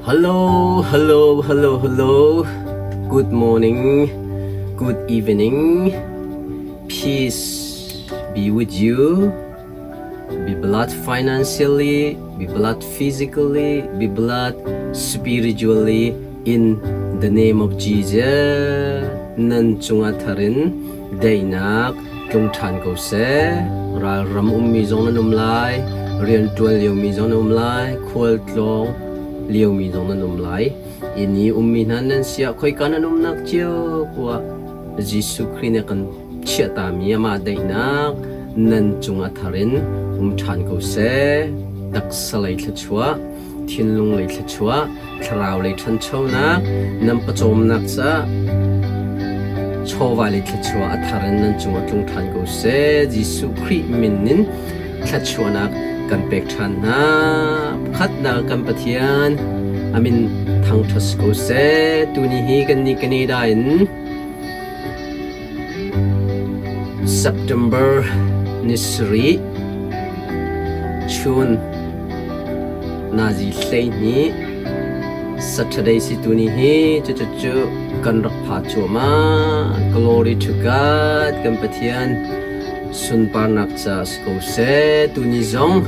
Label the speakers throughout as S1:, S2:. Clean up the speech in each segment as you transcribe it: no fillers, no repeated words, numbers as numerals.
S1: Hello, hello, hello, hello. Good morning, good evening. Peace be with you. Be blessed financially, be blessed physically, be blessed spiritually in the name of Jesus. Nan cungah tharin daihnak tlung ṭhan ko seh. Ralram ummi zong nan um lai, rianṭuan liomi zong nan um lai, khualtlawng liomi zong nan um lai. Inn i ummi hna nan si ah khoika nan umnak cio poah Jesuh Khrih nih a kan chiahtami amah daihnak nan cungah thar in um ṭhan ko seh. Taksa lei thluachuah, thinlung lei thluachuah, thlarau lei ṭhanchonak, nan pawcawmnak caah chawva le thluachuah a thar in nan cungah tlung ṭhan ko seh. Jesuh Khrih min in thluachuahnak kan pek ṭhan hna. Pakhatnak kan Pathian a min thangṭhat si ko seh. Tuni hi kannih Canada in September ni sarih chun nazi 12 Saturday si tuni hi cucu kan rak pha cuahmah. Glory to God kan Pathian sunparnak ca si ko seh. Tuni zong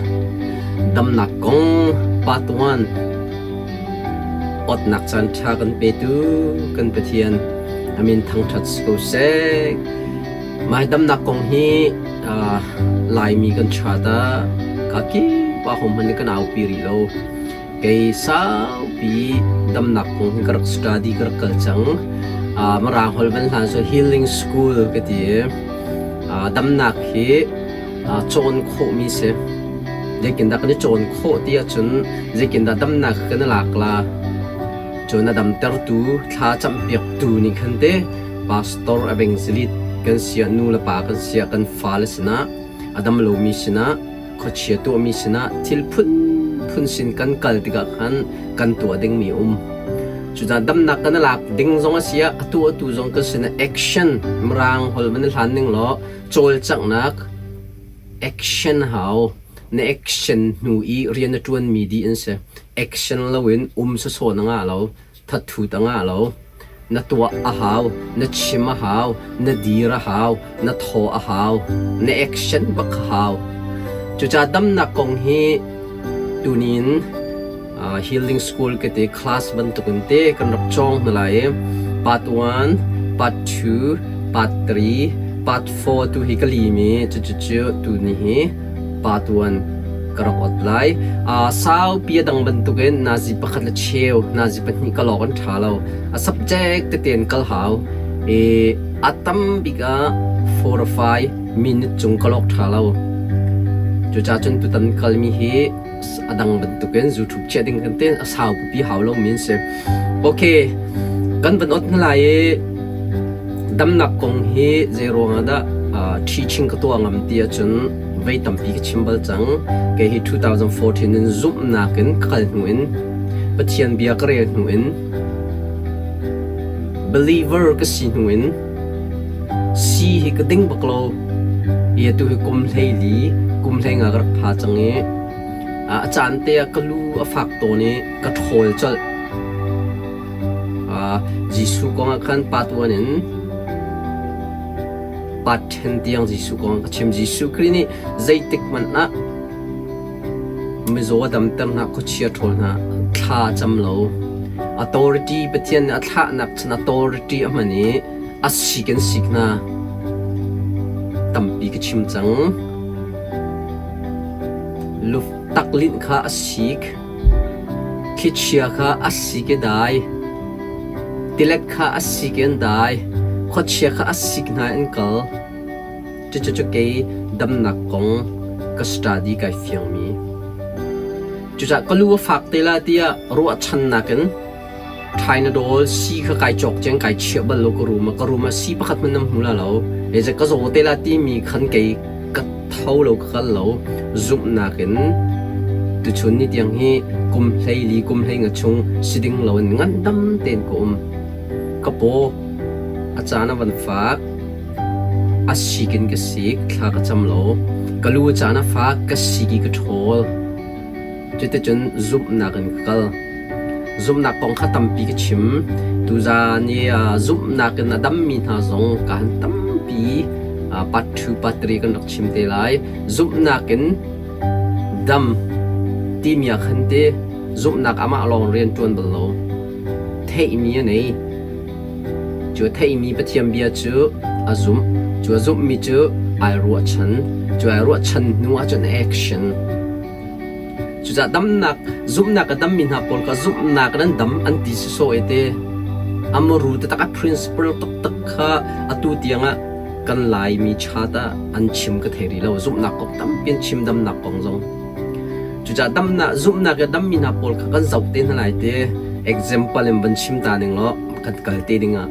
S1: damnak kong part 1 Awtnak caan ṭha kan petu kan Pathian a min thangṭhat si ko seh. Mah damnak kong hi Laimi kan chat ah kakip ah hohmanh nih kan aupi rih lo. Kei saupi damnak kong hi ka rak study ka rak kal cang. Mirang holh van hlan so healing school ka ti i damnak hi cawn khawhmi si. Zeitindah kan i cawn khawh ti ahcun zeitindah damnak kan i lak la? Cun a damtertu thla campiaktu nih khan te pastor evangelist kan siah nu le pa kan siah kan fale sinah a dam lomi sinah khuachia tuahmi sinah thil phunphun sin kan kal tikah khan kan tuah dingmi um. Cucaah damnak kan i lak ding zong a si ah a tuahtu zong kan sinah action mirang holh van i hlan ning law cawlcanghnak Action hau. Na action hnu i rian na ṭuanmi dih an si. Action loin um sawsawh na ngah lo. Thathut a ngah lo. Na tuah a hau. Na chim a hau. Na dir a hau. Na thaw a hau. Na action bak a hau. Cucaah damnak kong hi tunin healing school ka ti class bantukin te kan rak cawng hna lai i part 1, part 2, part 3, part 4 tu hi ka lim i cucucu tu ni hi part 1 ka rak ot lai. Saupi a dang bantukin nazi pakhat le cheu, nazi pahnih ka lawk an ṭha lo. A subject tete in kal hau. I a tam bik ah 4 or 5 minute cung ka lawk ṭha lo. Cucaah cun tutan kalmi hi a dang bantukin zu ṭhup chiah ding kan tin a sau pipi hau lo mi an si. Okay, kan van ot hna lai i damnak kong hi zei ruangah dah teaching ka tuah ngam ti ahcun vei tampi ka chim bal cang. Kei hi 2014 in zumhnak in ka kal hnu in Pathian bia ka rel hnu in believer ka si hnu in si hi ka ding bak lo. I atu hi kum 14 kum 15 ka rak pha cang i a caan te ah ka lu a fak tawn i ka ṭhawl colh. Jesuh kong ah khan part 1 in part 10 tiang Jesuh kong ka chim. Jesuh Khrih nih zeitik hmanh ah mizaw a damter hna, khuachia ṭhawl hna, thla a cam lo. Authority Pathian nih a thlahnak cun authority a hman i a sik in sik hna. Tampi ka chim cang. Luftaklinh kha a sik. Thlichia kha a sik i dai. Tilet kha a sik i an dai. Khuachia kha a sik hna i an kal. Cucu kei damnak kong ka study kai fiangmi. Cucaah ka lu a fak te la tiah ruahchannak in Thainadawl sii kha kai cawk ceng kai chiah bal lo ka room ah ka room ah sii pakhat hmanh nan hmu la lo. Eze ka zaw te la timi khan kei ka tho lo ka kal lo zumhnak in tuchun ni tiang hi kum 14 kum 15 chung si ding lo in ngandam tein ka um. Ka paw a caan a van fak a sik in ka sik thla ka cam lo. Ka lu a caan a fak ka sik i ka ṭhawl. Cuticun zumhnak in ka kal. Zumhnak kong kha tampi ka chim. Tuzaan i zumhnak in a dammi hna zong kaan tampi part 2, part 3 kan rak chim te lai. Zumhnak in dam timi ah khan te zumhnak amah lawng rian ṭuan bal lo. Theihmi a nei. Cu a theihmi Pathian bia cu a zumh. Cu a zumhmi cu ai ruahchan. Cu ai ruahchan hnu ahcun action. Cucaah damnak, zumhnak a dammi hna pawl kha zumhnak in an dam an ti sawsawh i te. A muru taktak a principle taktak kha atu tiangah kan Laimi chat ah an chim ka thei rih lo. Zumhnak kong tampi an chim damnak kong zong. Cucaah damnak, zumhnak i a dammi hna pawl kha kan zoh te hna lai te. Example in van chim ta ning law kan kal te dingah.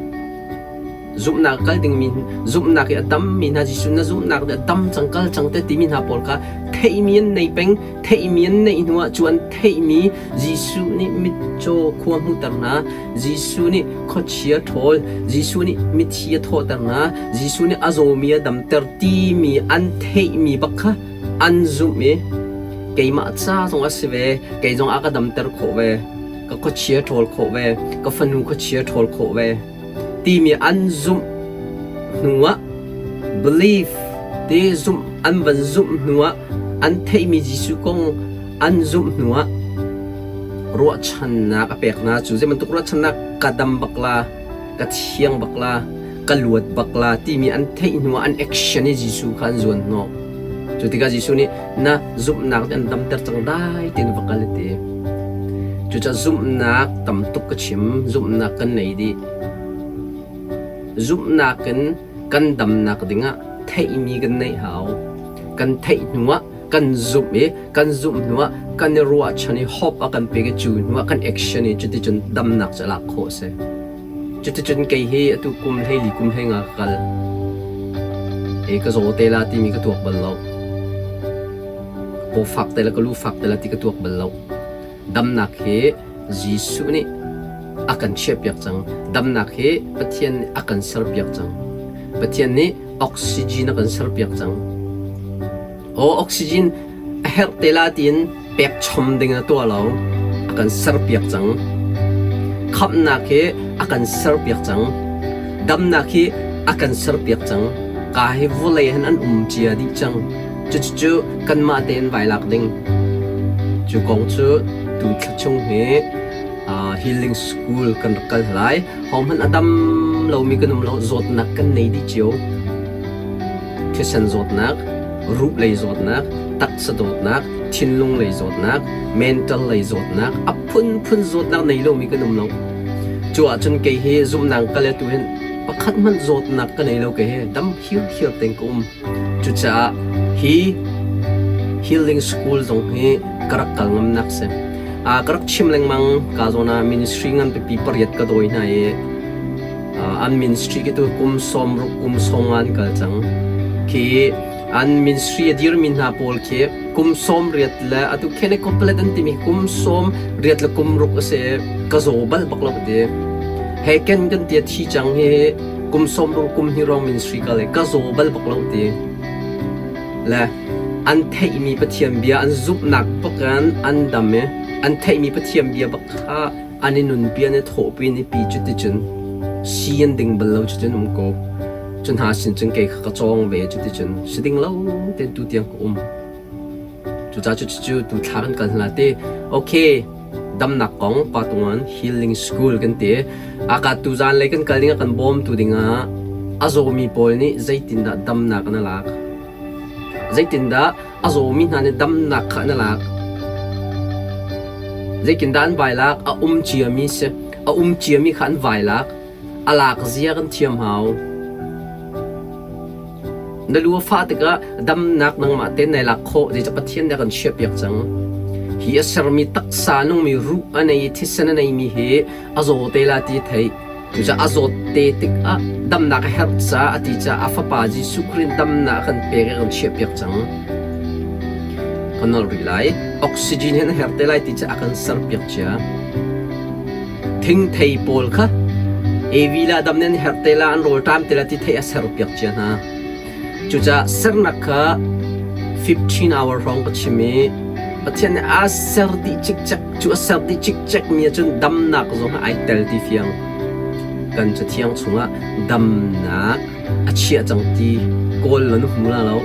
S1: Zumhnak kal dingmi zumhnak i a dammi hna Jesuh na zumhnak nih a dam cang kal cang te timi hna pawl kha theihmi an nei peng theihmi an neih hnuah cu an theihmi Jesuh nih mitcaw khua hmuhter hna Jesuh nih khuachia ṭhawl Jesuh nih mithi a thawhter hna Jesuh nih a zawmi a damter timi an theihmi bak kha an zumh i keimah ca zong a si ve kei zong a ka damter khawh ve ka khuachia ṭhawl khawh ve ka fanu khuachia ṭhawl khawh ve timi an zumh hnuah belief ti zumh an van zumh hnuah an theihmi Jesuh kong an zumh hnuah ruahchannak a pek hna cu zei bantuk ruahchannak ka dam bak la ka thiang bak la ka luat bak la timi an theih hnuah an action i Jesuh kha an zuan hnawh cu tikah Jesuh nih na zumhnak nih an damter cang dai tiin va kal a ti. Cucaah zumhnak tam tuk ka chim, zumhnak kan nei dih. Zumhnak in kan damnak dingah theihmi kan neih hau. Kan theih hnuah kan zumh i kan zumh hnuah kan i ruahchan i hope a kan pek i cu hnuah kan action i cuticun damnak cu lak khawh a si. Cuticun kei hi atu kum 14 kum 15 ka kal. I ka zaw te la timi ka tuak bal lo. Paw fak te le ka lu fak te la ti ka tuak bal lo. Damnak hi Jesuh nih a kan chiahpiak cang. Damnak hi Pathian nih a kan serpiak cang. Pathian nih oxygen a kan serpiak cang. Aw oxygen a herh te la tiin pek chom ding a tuah lo. A kan serpiak cang. Khamhnak hi a kan serpiak cang. Damnak hi a kan serpiak cang. Ka hi vawlei han an um cia dih cang. Cucu kanmah tein vai lak ding. Cu kong cu tu thla chung hi healing school kan rak kal lai. Hohmanh a dam lomi kan um lo, zawtnak kan nei dih cio. Thisen zawtnak, ruh lei zawtnak, taksa dawtnak, thinlung lei zawtnak, mental lei zawtnak, a phunphun zawtnak nei lomi kan um lo. Cu ahcun kei hi zumhnak ka le tu hin pakhat hmanh zawtnak ka nei lo kei hi dam hirhiar tein ka um. Cucaah hi healing school zong hi ka rak kal ngamnak si. Ka rak chim lengmang ka zawn ah ministry ngan pipi pariat ka dawi hna i an ministry khi tu kum 60 kum 50 an kal cang. Khi an ministry a dirmi hna pawl khi kum 80 le atu Kenneth Copeland an timi kum 80 le kum ruk a si ka zaw bal bak lo ti. He ken kan tia thi cang hi kum 60 kum hi rong ministry ka le ka zaw bal bak lo ti le an theihmi Pathian bia an zumhnak bakin an dam i an theihmi Pathian bia bak kha an i nunpi an i thawhpi an i pi cuticun si an ding bal lo cuticun um ko cu hna sin cun kei kha ka cawng ve cuticun si ding lo ten tu tiang ka um Cucaah cucu tu thla kan kal hna ti. Okay, damnak kong Patungan Healing School kan ti. Aka tu zan lei kan kal ding ah kan bawmtu dingah a zawmi pawl nih zeitindah damnak an lak? Zeitindah a zawmi hna nih damnak kha an lak? Zeitindah an vai lak? A um ciami si. A um ciami kha an vai lak. A lak zia kan thiam hau. Na lu a fah tikah damnak nangmah tein nai lak khawh zeicah Pathian nih a kan chiahpiak cang. Hi a sermi taksa nungmi ruh a nei i thisen a neimi hi a zaw te la ti theih. Cucaah a zawt te tikah damnak a herh caah a ti caah a fapa Jesuh Khrih damnak a kan pek i a kan chiahpiak cang. Kan nolh rih lai. Oxygen hi na herh te lai ti caah a kan serpiak cia. Thingthei pawl kha Evi le Adam nih an herh te la, an rawlṭam te la ti theih a serpiak cia hna. Cucaah sernak kha 15 hour hrawng ka chim i Pathian nih a ser dih cikcek. Cu a ser dih cikcek mi ahcun damnak zong ai tel ti fiang. Kan Cathiang chungah damnak a chiah cang ti kawl nan hmu la lo.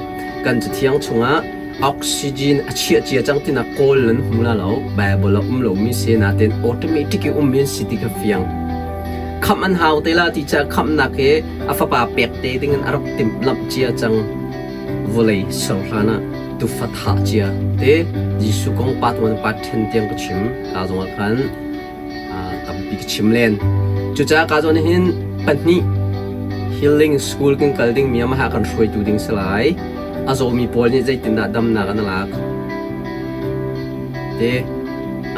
S1: Kan Cathiang chungah oxygen a chiah cia cang tinak kawl nan hmu la lo. Bible a um lomi si nain automatic i ummi an si ti kha fiang. Khamh an hau te la ti caah khamhnak hi a fapa pek te dingin a rak timhlamh cia cang. Vawlei ser hlan ah tufa thah cia te Jesuh kong part 1 part 10 tiang ka chim. Ka zongah khan tampi ka chim len. Cucaah ka zawn hin pahnih healing school kan kal ding mi amaha kan hruaitu ding si lai. A zawmi pawl nih zeitindah damnak an lak. Te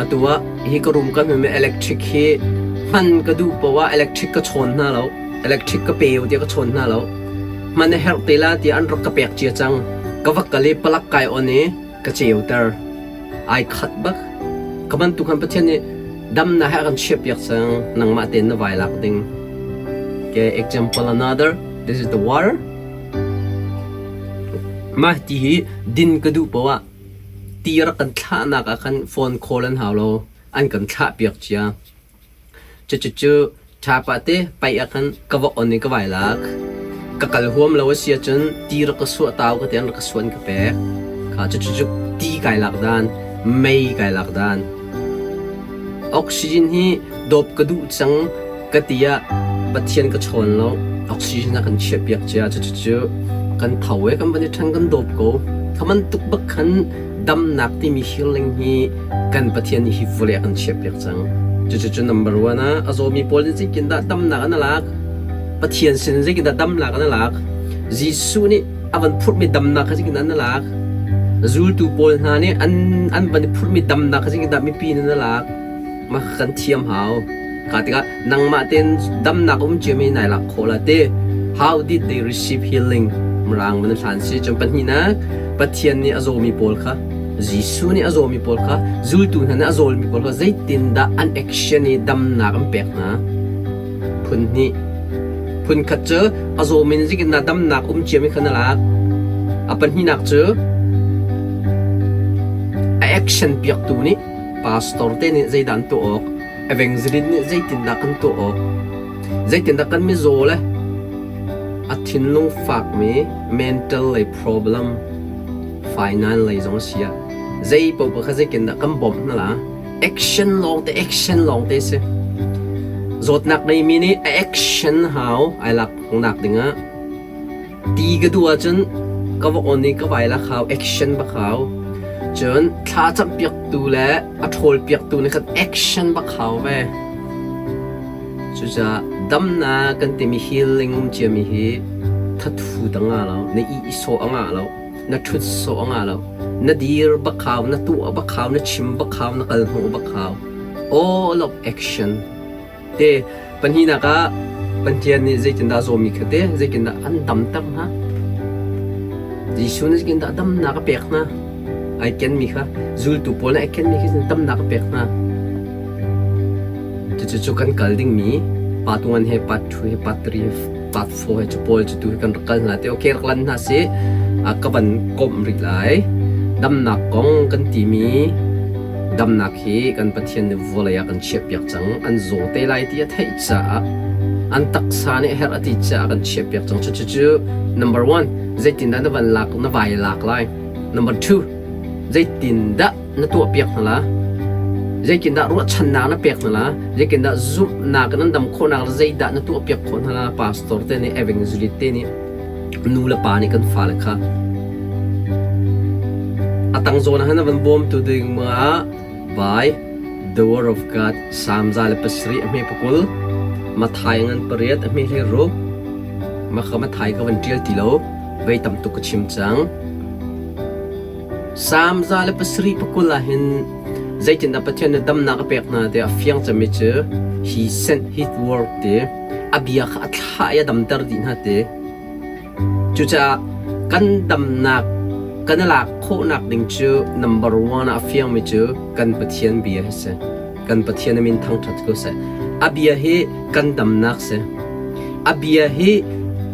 S1: atu ah hi ka room ka hmemi electric hi hman ka duh poah electric ka chawn hna lo. Electric ka pe tiah ka chawn hna lo. Hman a herh te la tiah an rak ka pek cia cang. Ka va kal i palak kai on i ka ceuter. Ai khat bak. Ka bantuk han Pathian nih damnak he a kan chiahpiak cang. Nangmah tein na vai lak ding. Okay, example another. This is the water. Mah ti hi din ka duh poah ti rak kan thlahnak ah khan phone call an hau lo. An kan thlah piak cia. Cucucu ṭhapa te paih ah khan ka va on i ka vai lak. Ka kal huam lo a si ahcun ti rak ka suah tau ka ti an rak ka suah an ka pek. Kha cucucu ti kai lak dan, mei kai lak dan. Oxygen hi dawp ka duh cang ka ti ah Pathian ka chawn lo. Oxygen a kan chiahpiak cia. Cucucu kan tho i kan van i ṭhen kan dawp ko. Kha bantuk bak khan damnak timi healing hi kan Pathian nih hi vawlei a kan chiahpiak cang. Cucu number one ah a zawmi pawl nih zeitindah damnak an lak? Pathian sin zeitindah damnak an lak? Jesuh nih a van phurhmi damnak kha zeitindah an lak? Zultu pawl hna nih an an van i phurhmi damnak kha zeitindah mipi nih an lak? Mah kan thiam hau. Kha tikah nangmah tein damnak um ciami nai lak khawh la te. How did they receive healing? Mirang man hlan si. Cun pahnihnak Pathian nih a zawmi pawl kha Jesuh nih a zawmi pawl kha zultu hna nih a zawlmi pawl kha zeitindah an action i damnak an pek hna? Phun hnih. Phun khat cu a zawmi nih zeitindah damnak um ciami kha na lak. A pahnihnak cu a action piaktu nih pastor te nih zeidah an tuah awk, evangelist nih zeitindah kan tuah awk, zeitindah kan mizaw le a thinlung fakmi mental lei problem finance lei zong a si ah zei paoh kha zeitindah kan bawmh hna la action lawng te action lawng te si zawtnak ngeimi nih a action hau ai lak nak dingah ti ka duh ahcun ka va on i ka vai lak hau action bak hau cun thla campiak tu le a ṭhawl piak tu nih khan action bak hau ve Cucaah damnak kan timi healing um ciami hi thathu ta nga lo, na ih sawh a ngah lo, na ṭhut sawh a ngah lo, na dir bak hau, na tuah bak hau, na chim bak hau, na kal hnawh bak hau. All of action. Te pahnihnak ah Pathian nih zeitindah zawmi kha te zeitindah an damter hna. Jesuh nih zeitindah damnak a pek hna. Ai kenmi kha zultu pawl nih ai kenmi khi damnak a pek hna. Cucu kan kal dingmi part 1 he part 2 he part 3 he part 4 he cu pawl cu tu hi kan rak kal hna te okay rak lan hna si ka van komh rih lai damnak kong kan timi damnak hi kan Pathian nih vawlei ah kan chiahpiak cang an zaw te lai ti a theih caah an taksa nih herh a ti caah kan chiahpiak cang cucu cu number 1 zeitindah na van lak na vai lak lai number 2 zeitindah na tuahpiak hna la? Zeitindah ruahchannak na pek hna la? Zeitindah zumhnak in an dam khawhnak le zeidah na tuahpiak khawh hna la? Pastor te nih, evangelist te nih, nu le pa nih kan fale kha a tang zawn ah hin a van bawmtu ding ah by the word of God Psalm 107 a hme pakul Mathai ngan pariat a hme hlei ruk maka Mathai ka van ṭial ti lo vei tam tuk ka chim cang Salm 107 ah hin zeitindah Pathian nih damnak a pek hna tiah a fiang cemmi cu he sent his word ti a bia kha a thlah i a damter dih hna ti. Cucaah kan damnak kan i lak khawhnak ding cu number one ah a fiangmi cu kan Pathian bia hi si. Kan Pathian a min thangṭhat ko seh. A bia hi kan damnak si. A bia hi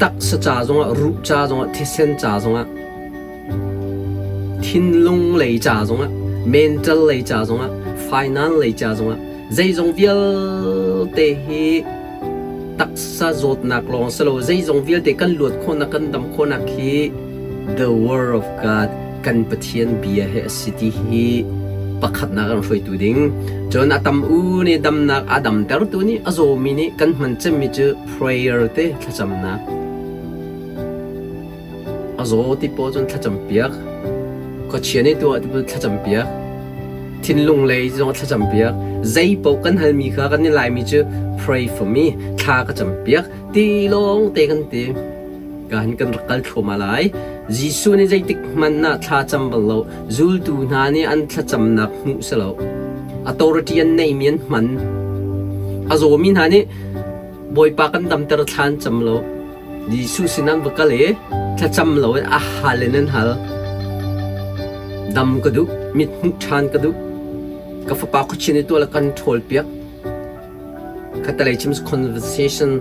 S1: taksa ca zongah, ruh ca zongah, thisen ca zongah Thinlung lei ca zongah Mental lei ca zongah, finance lei ca zongah, zeizong vialte hi taksa zawtnak lawng si lo, zeizong vialte kan luat khawhnak, kan dam khawhnak hi the word of God, kan Pathian bia he a si ti hi pakhatnak kan hruaitu ding. Cun a tam u nih damnak a damtertu nih a zawmi nih kan hman cemmi cu prayer te thlacamnak. A zaw ti pawl cun thlacam piak. Khuachia nih tuah ti pawl thlacam piak. Thinlung lei zong thlacam piak. Zei paoh kan halmi kha kan i laimi cu pray for me, thla ka cam piak ti lawng te kan ti. Ka hin kan rak kal thluahmah lai. Jesuh nih zeitik hmanh ah thla cam bal lo. Zultu hna nih an thlacamnak hmuh si lo. Authority an neihmi an hman. A zawmi hna nih Bawipa kan damter thla an cam lo. Jesuh sin an va kal i thlacam loin a hal in an hal. Dam ka duh, mit hmuh ṭhan ka duh. Ka fapa khuachin i tuah le kan ṭhawl piak. Khatalei chim conversation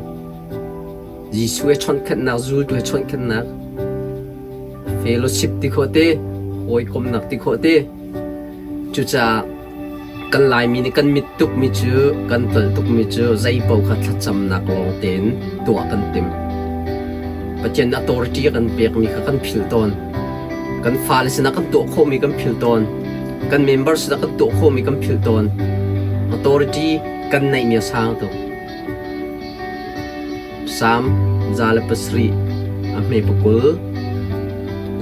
S1: Jesuh he chawnhkhanhnak, zultu he chawnhkhanhnak, fellowship ti khawh te, hawikomnak ti khawh te. Cucaah Kan Laimi nih kan mit tukmi cu, kan tolh tukmi cu zeipaoh kha thlacamnak lawng tein tuah kan timh. Pathian nih authority a kan pekmi kha kan philh tawn. Kan fale sinah kan tuah khawhmi kan philh tawn. Kan member sinah kan tuah khawhmi kan philh tawn. Authority kan neihmi a sang tuk. Psalm 107 a hme pakul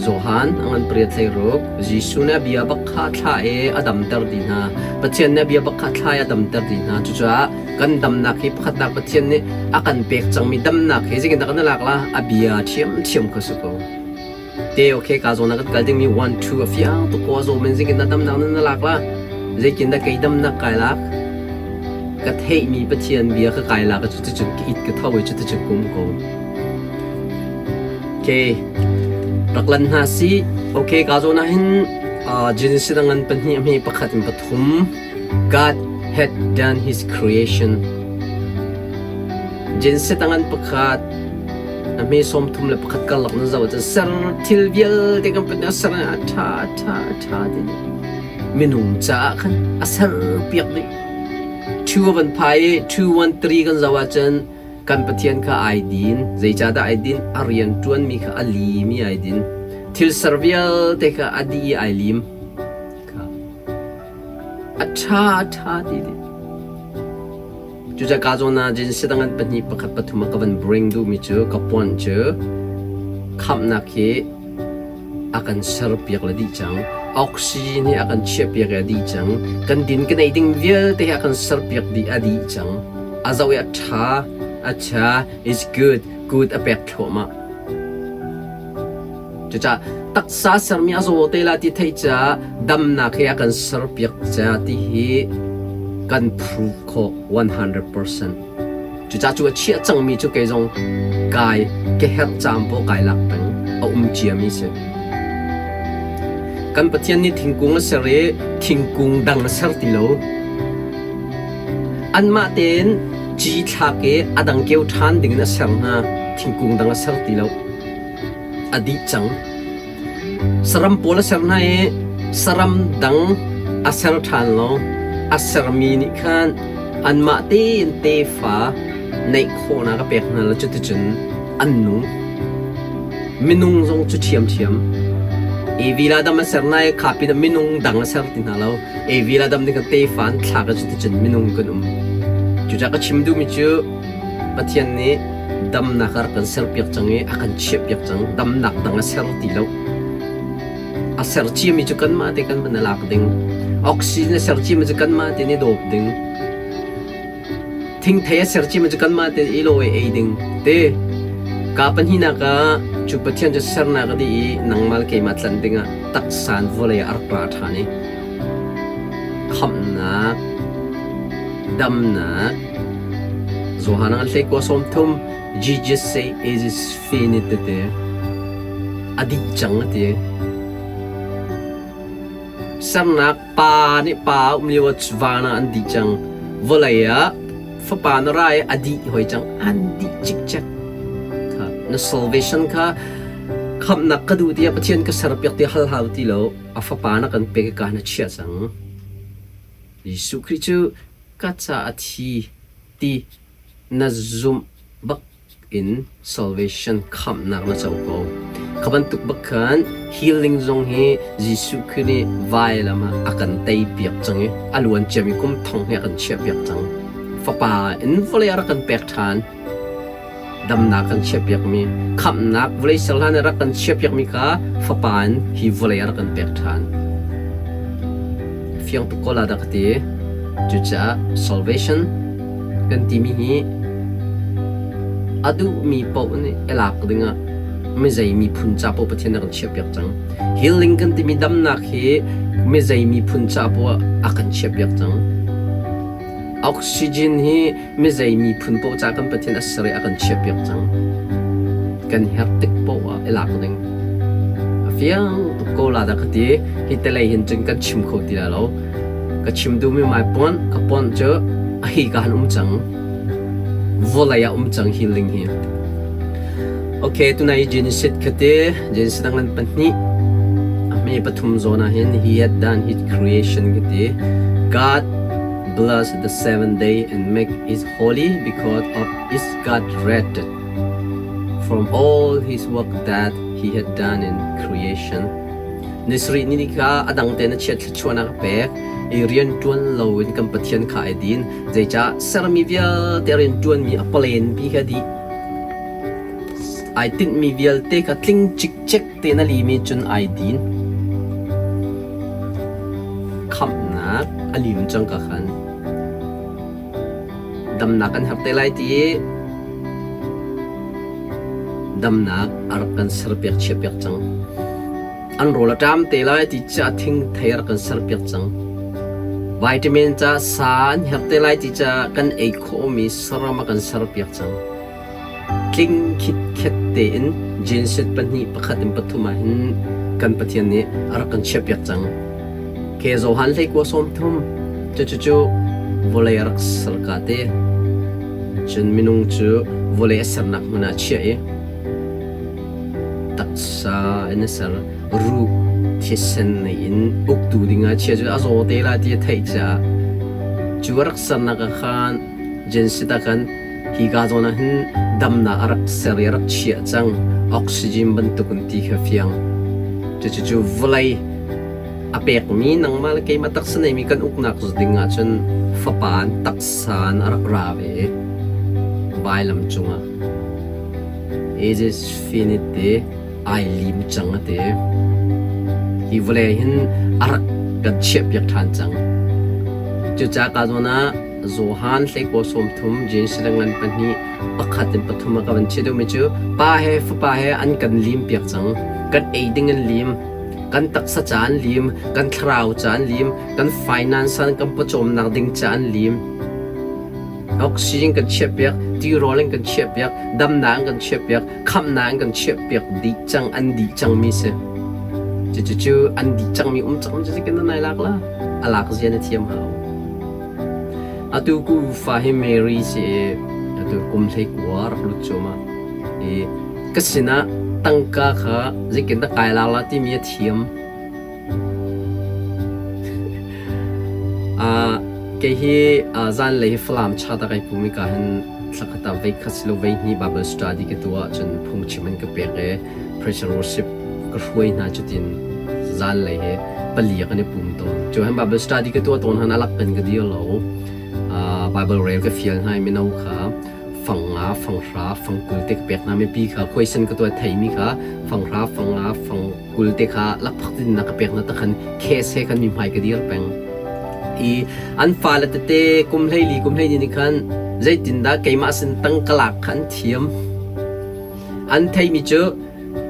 S1: Johan a ngan pariat hleiruk Jesuh nih a bia bak kha thlah i a damter dih hna. Pathian nih a bia bak kha thlah i a damter dih hna. Cucaah kan damnak hi pakhatnak Pathian nih a kan pek cangmi damnak hi zeitindah kan i lak la? A bia ṭhiamṭhiam kha si ko. Te okay ka zawn ah kan kal dingmi 1 2 a fiang tuk ko a zaw men zeitindah damnak nan na lak la? Zeitindah kei damnak kai lak? Ka theihmi Pathian bia ka kai lak cu cuticun ka it ka tho i cuticun ka um ko. Okay, rak lan hna si. Okay, ka zawn ah hin Genesis ngan pahnih a hme pakhat in pathum God had done his creation. Genesis ngan pakhat a hme 31 karlak nan zoh ahcun ser thil vialte kan put ser a ṭha a ṭha a ṭha ti minung caah khan a ser piak dih. Two van phai i 213 kan zoh ahcun kan Pathian kha ai din. Zeicahdah ai din? A rian ṭuanmi kha a lim i ai din. Thil ser vialte kha a dih i ai lim. Kha a ṭha a ṭha ti dih. Cucaah ka zawn ah Genesis dang an pahnih pakhat pathum ah ka van bring duhmi cu ka puan cu khamhnak hi a kan serpiak le dih cang. Oxygen hi a kan chiahpiak i a dih cang. Kan din kan ei ding vialte hi a kan serpiak dih a dih cang. A zoh i a ṭha, a ṭha, is good, good a pek thluahmah. Cucaah taksa sermi a zaw te la ti theih caah damnak hi a kan serpiak ca ti hi kan prove khawh 100%. Cucaah cu a chiah cangmi cu kei zong kai ka herh caan paoh kai lak peng a um ciami si. Kan Pathian nih thingkung a ser i thingkung dang a ser ti lo. Anmah tein ci thlak i a dang keu ṭhan dingin a ser hna. Thingkung dang a ser ti lo. A dih cang. Saram pawl a ser hna i saram dang a ser ṭhan lo. A sermi nih khan anmah tein tefa neih khawhnak a pek hna lo cuticun an nung. Minung zong cu ṭhiamṭhiam. Evi le Adam a ser hna i kha pinah minung dang a ser ti hna lo. Evi le Adam nih khan tefa an thlak i cuticun minung kan um. Cucaah ka chim duhmi cu Pathian nih damnak a rak kan serpiak cang i a kan chiahpiak cang. Damnak dang a ser ti lo. A ser ciami cu kanmah te kan van i lak ding. Oxygen a ser ciami cu kanmah te nih dawp ding. Thingthei a ser ciami cu kanmah te i lawi ei ding. Te ka pahnihnak ah cu Pathian cu sernak a dih i nangmah le keimah tlanh dingah taksa in vawlei ah a rak ra ṭhan i khamhnak, damnak, Johan an hlei kua 30 Jesus say it is finished tete a dih cang a ti. Sernak pa nih pa a um lio ah van ah an dih cang. Vawlei ah fapa na ra i a dih hoi cang. An dih cikcek. Kha na salvation kha khamhnak ka duh tiah Pathian ka serpiak ti hal hau ti lo. A fapa na kan pek i ka na chiah cang. Jesuh Khrih cu ka ca a thi ti na zumh bak in salvation khamhnak na co ko. Kha bantuk bak khan healing zong hi Jesuh Khrih nih vailam ah a kan tei piak cang i a luan ciami kum thong hi a kan chiah piak cang. Fapa in vawlei a rak kan pek ṭhan. Damnak kan chiah piakmi, khamhnak vawlei ser hlan i rak kan chiah piakmi kha Fapa in hi vawlei a rak kan pek ṭhan. Fiang tuk ko la dah ka ti. Cucaah salvation kan timi hi a duhmi paoh nih i lak dingah mizei miphun ca paoh Pathian a kan chiahpiak cang. Healing kan timi damnak hi mizei miphun ca paoh a kan chiahpiak cang. Oxygen hi mizei miphun paoh ca kan Pathian a ser i a kan chiahpiak cang. Kan herh tik paoh ah i lak ding. A fiang tuk ko la dah ka ti. Hi telei hin cun kan chim kho ti lai lo. Ka chim duhmi mai pon ka pon cu a hi ka han um cang. Vawlei ah um cang healing hi. Okay, tunai Genesis khate Genesis dang pahnih a hme pathum zawn ah hin he had done his creation kati God bless the seventh day and make it holy because of its God rested from all his work that he had done in creation. Ni sarih ni kha a dang tein a chiat thluachuahnak a pek i rian ṭuan loin kan Pathian kha ai din. Zeicah sermi vialte rian ṭuanmi a palen pi kha dih. Ai tinhmi vialte kha tling cikcek tein a limi cun ai din. Khamhnak a lim cang ka khan. Damnak kan herh te lai ti i damnak a rak kan serpiak chiahpiak cang. An rawl a ṭam te lai ti ca thingthei a rak kan serpiak cang. Vitamin ca sa an herh te lai ti ca kan ei khawhmi saram a kan serpiak cang. Tling khitkhet tein Genesis pahnih pakhat in pathum ah hin kan Pathian nih a rak kan chiahpiak cang. Ke Johan hleikua 30 cucu vawlei a rak ser ka te. Cun minung cu vawlei a sernak hmun ah chiah i taksa in a ser ruh thisen nei in uktu dingah chia cu a zaw te lai ti a theih caah cu a rak sernak ah khan Genesis ah khan Hika zawn ah hin damnak a rak ser i a rak chiah cang. Oxygen bantuk in ti kha fiang. Cucu vawlei a pekmi nangmah le keimah taksa neimi kan uknak ding ahcun fapa in taksa in a rak ra ve i vailam cungah it is finite ti ai lim cang a ti. Hi vawlei hin a rak kan chiahpiak ṭhan cang. Cucaah ka zawn ah Johan hleikua 30 Jerusalem ngan pahnih pakhat in pathum a ka van chih deuhmi cu pa he fapa he an kan lim piak cang. Kan ei ding an lim, kan taksa ca an lim, kan thlarau ca an lim, kan finance an kan pawcawmnak ding ca an lim. Oxygen kan chiahpiak, tirawl in kan chiahpiak, damnak in kan chiahpiak, khamhnak in kan chiahpiak dih cang an dih cangmi si. Cucu an dih cangmi um cang cu kan nai lak la. A lak zia na thiam hau. Atu kufa hi Mary si i atu kum 19 rak lut cuahmah i ka sinah tangka kha zeitindah kai lak la timi a thiam. Kei hi zanlei hi Falam chat ah kai pum i ka hin thlakhat ah voikhat silo voihnih Bible study ka tuah ahcun phungchim an ka pek i pressure worship ka hruai hna cutin zanlei hi pali ah kan i pum tawn. Cu hin Bible study ka tuah tawn han alak kan ka dir lo. Bible rel ka fial hna i mino kha fang nga, fang hra, fang 20 te ka pek hna mipi kha question ka tuah theimi kha fang hra, fang nga, fang 20 te kha lakphak tin na ka pek hna takhan case he khan mi hmai ka dir peng. I an fale tete kum 14 kum 12 ni khan zeitindah keimah sin tang ka lak kha an thiam. An theimi cu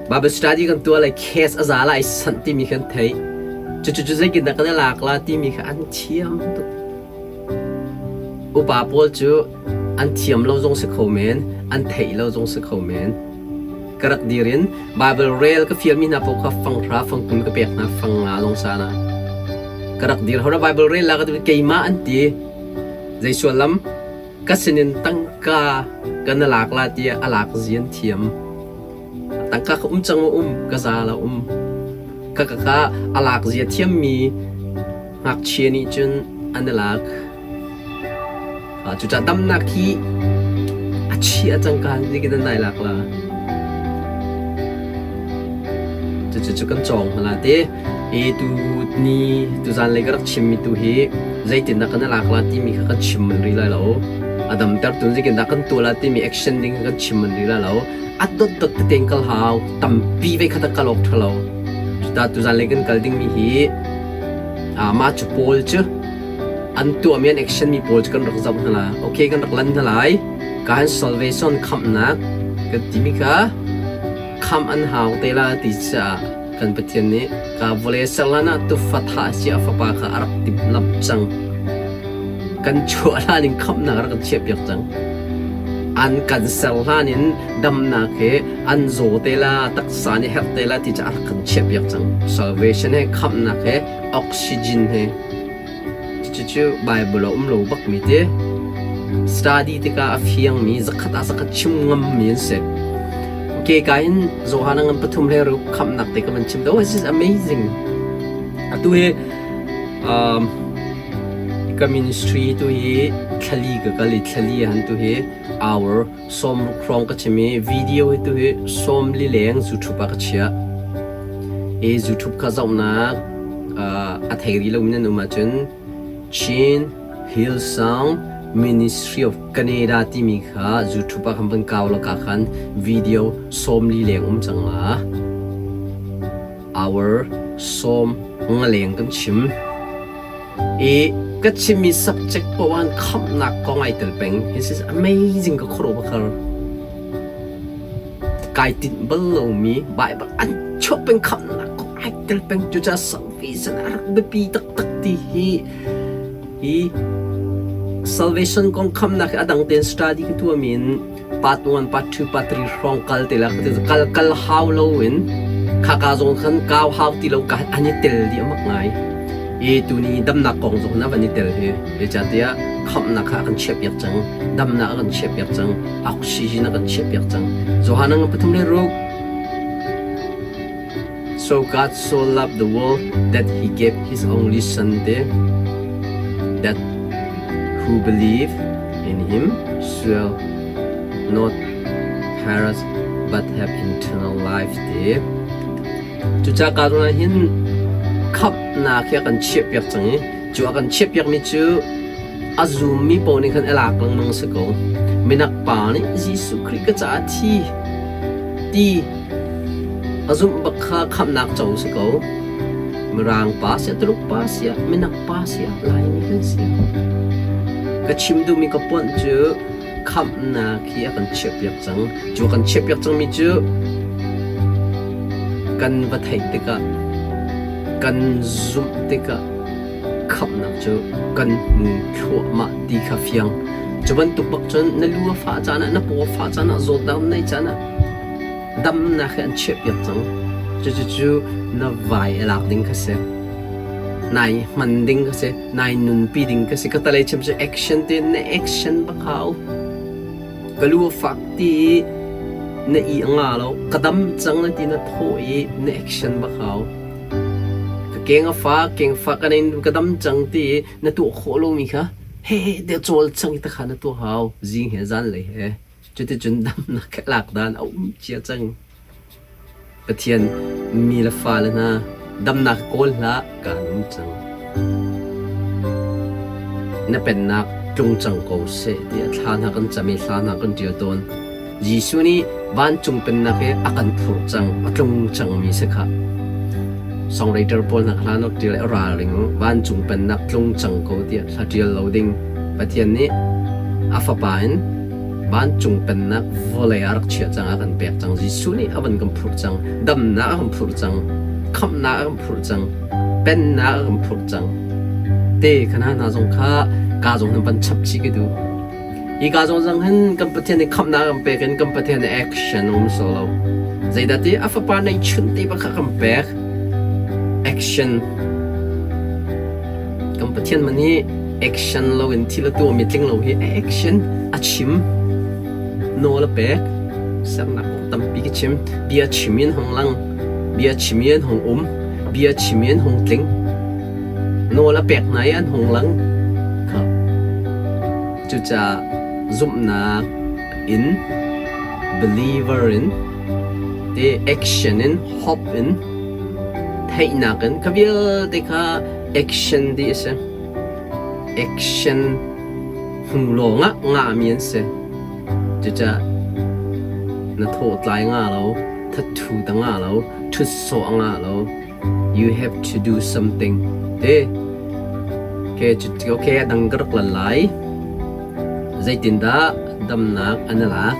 S1: Bible study kan tuah lai case a za lai sanh timi kha an theih. Cucu cu zeitindah kan i lak la timi kha an thiam tuk. Upa pawl cu an thiam lo zong si kho men, an theih lo zong si kho men. Ka rak dir in Bible rel ka fialmi hna paoh kha fang hra fang 20 ka pek hna fang nga zong sa na. Ka rak dir hora Bible rel la ka ti keimah an ti. Zei suallam Ka sinin tangka kan na lak la tiah a lak zian thiam. Tangka ka um cang um, ka za la um. Ka ka ka a lak zia thiammi ngakchia nih cun an i lak. Cucaah damnak hi a chia cangka in an nai lak la. Cucu kan cawng hna la te. I tu ni tuzan lei ka rak chimmi tu hi zeitindah kan i lak la timi kha kan chim manh rih lai lo. A damter tu zeitindah kan tuah la timi action ding kha kan chim manh rih lai lo. A dotdot tete in kal hau. Tampi ve kha ta kal awk ṭha lo. Cuta tuzan lei kan kal dingmi hi mah cu pawl cu an tuahmi an action mi pawl cu kan rak zoh hna la. Okay kan rak lan hna lai. Ka han salvation khamhnak kan timi kha khamh an hau te la ti caah kan Pathian nih ka vawlei serlan ah tufa thah si a fapa kha a rak timhlamh cang. Kan chuah hlan in khamhnak a rak kan chiahpiak cang. An kan ser hlan in damnak he an zaw te la, taksa nih herh te la ti cu a rak kan chiahpiak cang. Salvation he khamhnak he oxygen he cucu Bible a um lo bakmi ti study tikah a fiangmi zakhat ah zakhat chim ngammi an si. Okay, ka hin Johan ngan pathum le ruk khamhnak te ka van chim. Oh, this is amazing. Atu hi um, ka ministry tu hi thlali ka kal i thlali han tu hi hour 60 hrawng ka chim i video hi tu hi 40 leng YouTube ah ka chiah. I YouTube kha zohnak a thei rih lomi nan um ahcun Chin Hillsong Ministry of Canada timi kha YouTube ah khan van kau la ka khan video 40 leng um cang la. Hour 50 leng kan chim. I ka chimmi subject poah in khamhnak kong ai tel peng. This is amazing ka khuaruah bakar. Kai tinh bal lomi Bible an chuah peng khamhnak kong ai tel peng. Cucaah salvation a rak biapi taktak ti hi hi salvation kong khamnak hi a dang tein study ka tuahmi in part 1, part 2, part 3 hrawng kal te la kal kal hau lo in khaka zong khan kau hau ti lo ka an i tel di amak ngai i tuni damnak kong zong na van i tel hi zeicahtiah khamhnak kha a kan chiahpiak cang damnak a kan chiahpiak cang oxygen a kan chiahpiak cang Johan ang pathum le ruk So God so loved the world that he gave his only son te that who believe in him shall not perish but have eternal life te. Cucaah ka ruang hin khamhnak hi a kan chiahpiak cang i cu a kan chiahpiakmi cu a zummi paoh nih khan a lak lengmang si ko. Minak pa nih Jesuh Khrih ka caah thi ti A zumh bak kha khamhnak co si ko. Mirang pa siah, Tuluk pa siah, Minak pa siah, Laimi kan si. Ka chim duhmi ka ponh cu khamhnak hi a kan chiahpiak cang. Cu a kan chiahpiak cangmi cu kan va theih tikah, kan zumh tikah khamhnak cu kan hmu thluahmah ti kha fiang. Cu bantuk bak cun na lu a fah caan ah, na paw a fah caan ah, zawtnak na neih caan ah, damnak hi an chiahpiak cang. Cucucu na vai a lak ding kha si. Nai hman ding kha si. Nai nunpi ding kha si. Ka talei chim cu action te na action bak hau. Ka lu a fak ti i na i a nga lo. Ka dam cang na ti na thawh i na action bak hau. Ka keng a fak, keng fak ka nei ka dam cang ti i na tuah khawh lomi kha he te cawl cang i takha na tuah hau. Zing he zan lei he. Cuticun damnak lak dan a um cia cang. Pathian mi le fale hna damnak kawl hlah kaan um cang. Na pennak tlung cang ko seh tiah thla hna kan cam i hla hna kan ṭial tawn. Jesuh nih vancung pennak hi a kan phurh cang, a tlung cangmi si khah. Songwriter pawl hna hla nak ṭial i ralring u, vancung pennak tlung cang ko tiah hla ṭial lo ding. Pathian nih a fapa in vancung pennak vawlei ah rak chiah cang, a kan pek cang. Jesuh nih a van kan phurh cang. Damnak a kan phurh cang. Khamhnak a kan phurh cang. Pennak a kan phurh cang. Te khana hna zong kha ka zong nan van chap chih ka duh. Hi ka zong zang hin kan Pathian nih khamhnak a kan pek in kan Pathian nih action um so lo. Zeidah ti a fapa neih chun te bak kha kan pek. Action Kan Pathian man hi action lo in thil a tuahmi tling lo hi a action a chim nawl a pek sernak kong tampi ka chim bia chim in hong lang bia chim in hong um. Bia chim i an hung tling. Nawl a pek hna i an hung lang. Kha. Cucaah zumhnak in, believer in, te action in, hope in, theihnak in, kha vialte kha action ti a si. Action hnu lawngah ngahmi an si. Cucaah na thawhtlai nga lo, thathu ta nga lo, ṭhut sawh a ngah lo. You have to do something. Te. Okay, okay, a dang ka rak lan lai. Zeitindah damnak an i lak?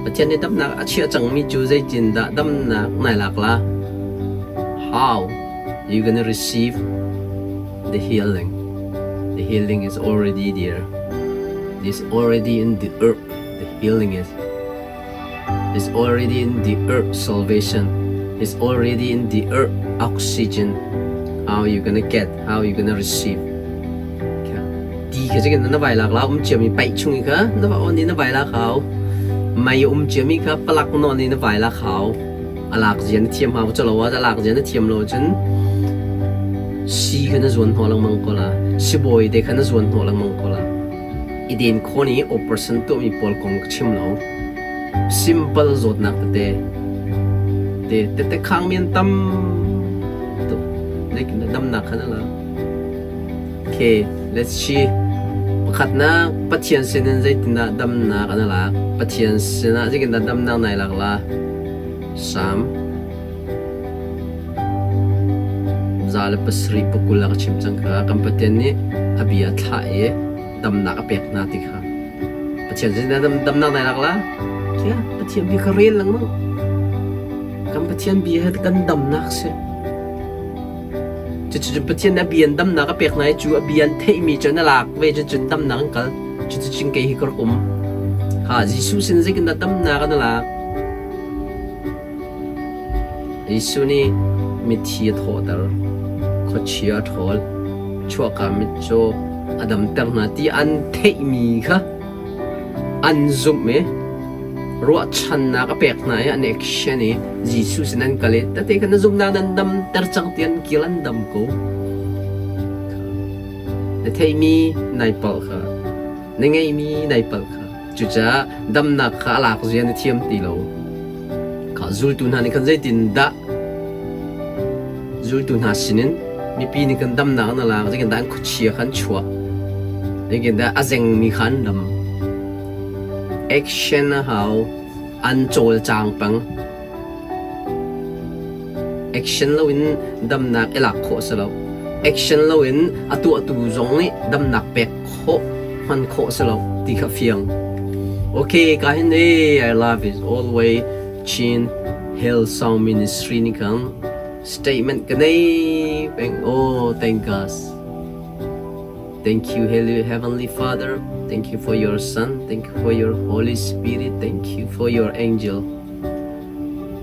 S1: Pathian nih damnak a chiah cangmi cu zeitindah damnak nai lak la? How you gonna receive the healing? The healing is already there. It's already in the earth. The healing is. It's already in the earth salvation. It's already in the earth oxygen. How you gonna get? How you gonna receive? Ti kha chikin na vai lak la um ciami paih chung i kha na va on i na vai lak hau. Mei um ciami kha palak nawn i na vai lak hau. A lak zia na thiam hau chalo a lak zia na thiam lo cun si kha na zuan hnawh lengmang ko la. Sibawi te kha na zuan hnawh lengmang ko la. I den khawn i operation tuahmi pawl kong ka chim lo. Simple zawtnak tete te tete khangmi an tam tuk. Zeitin damnak kha na la. Okay, let's see. Pakhatnak, Pathian sinin zeitindah damnak an lak? Pathian sinah zeitindah damnak nai lak la? Salm 107 pakul a ka chim cang kha. Kan Pathian nih a bia thlah i damnak a pek hna ti kha. Pathian zeitindah damnak nai lak la? Kia, Pathian bia kha rel lengmang. Kan Pathian bia he kan damnak si. Cucu Pathian nih a bia in damnak a pek hna i cu a bia an theihmi cu an i lak ve cucun damnak an kal. Cuticun kei hi ka rak um. Ha, Jesuh sin zeitindah damnak an i lak? Jesuh nih mithi a thawhter, khuachia a ṭhawl, chuahka mitcaw a damter hna ti an theihmi kha an zumh i ruahchannak a pek hna i an action i Jesuh sin an kal i tate kha na zumhnak nan damter cang ti an kil an dam ko. Na theihmi nai palh kha, na ngeihmi nai palh kha. Cucaah damnak kha a lak zia na thiam ti lo. Kha zultu hna nih khan zeitindah zultu hna sinin mipi nih kan damnak na lak, zeitindah an khuachia kha an chuah, zeitindah a zengmi kha an dam. Action a hau, an cawlcang peng. Action loin damnak i lak khawh a si lo. Action loin a tuahtu zong nih damnak pek khawh, hman khawh a si lo ti kha fiang. Okay, ka hin e, I love it all the way Chin Hill Song Ministry nih khan statement ka nei peng. Oh, thank God. Thank you, Heavenly Father. Thank you for your Son. Thank you for your Holy Spirit. Thank you for your angel.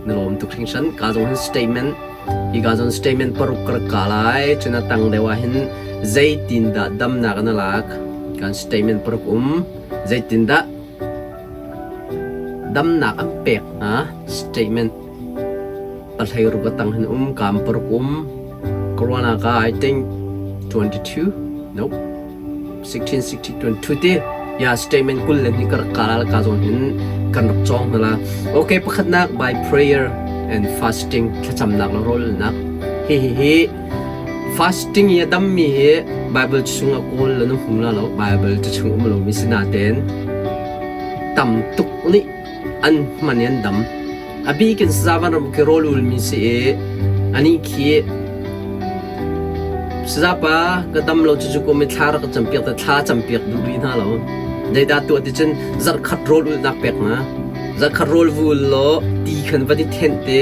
S1: Na lawm tuk hringhran. Ka zong hin statement hi ka zong statement paruk ka rak ka lai. Cun a tang deuh ah hin zeitindah damnak na lak? Kan statement paruk um. Zeitindah damnak an pek hna? Statement pahlei ruk a tang hin um. Kam paruk um. Corona ka I think 22 nope 16 16 22 ti ya statement kul le ni ka rak kala ka zawn hin kan rak cawng hna la okay pakhatnak by prayer and fasting thlacamnak le rawlnak hi hi hi fasting i a dammi hi Bible chung a kawl le na hmu la lo Bible cu chung um lomi si natein tam tuk nih an hman i an dam A bik in sazavan ram khi rawl ulmi si i anih khi sazapa ka dam lo cucu kum i thla rak ka campiak te thla campiak duh rih hna lo. Zeidah tuah ti cun zarhkhat rawl ulnak pek hna. Zarhkhat rawl vul law ti khan van i thenh te.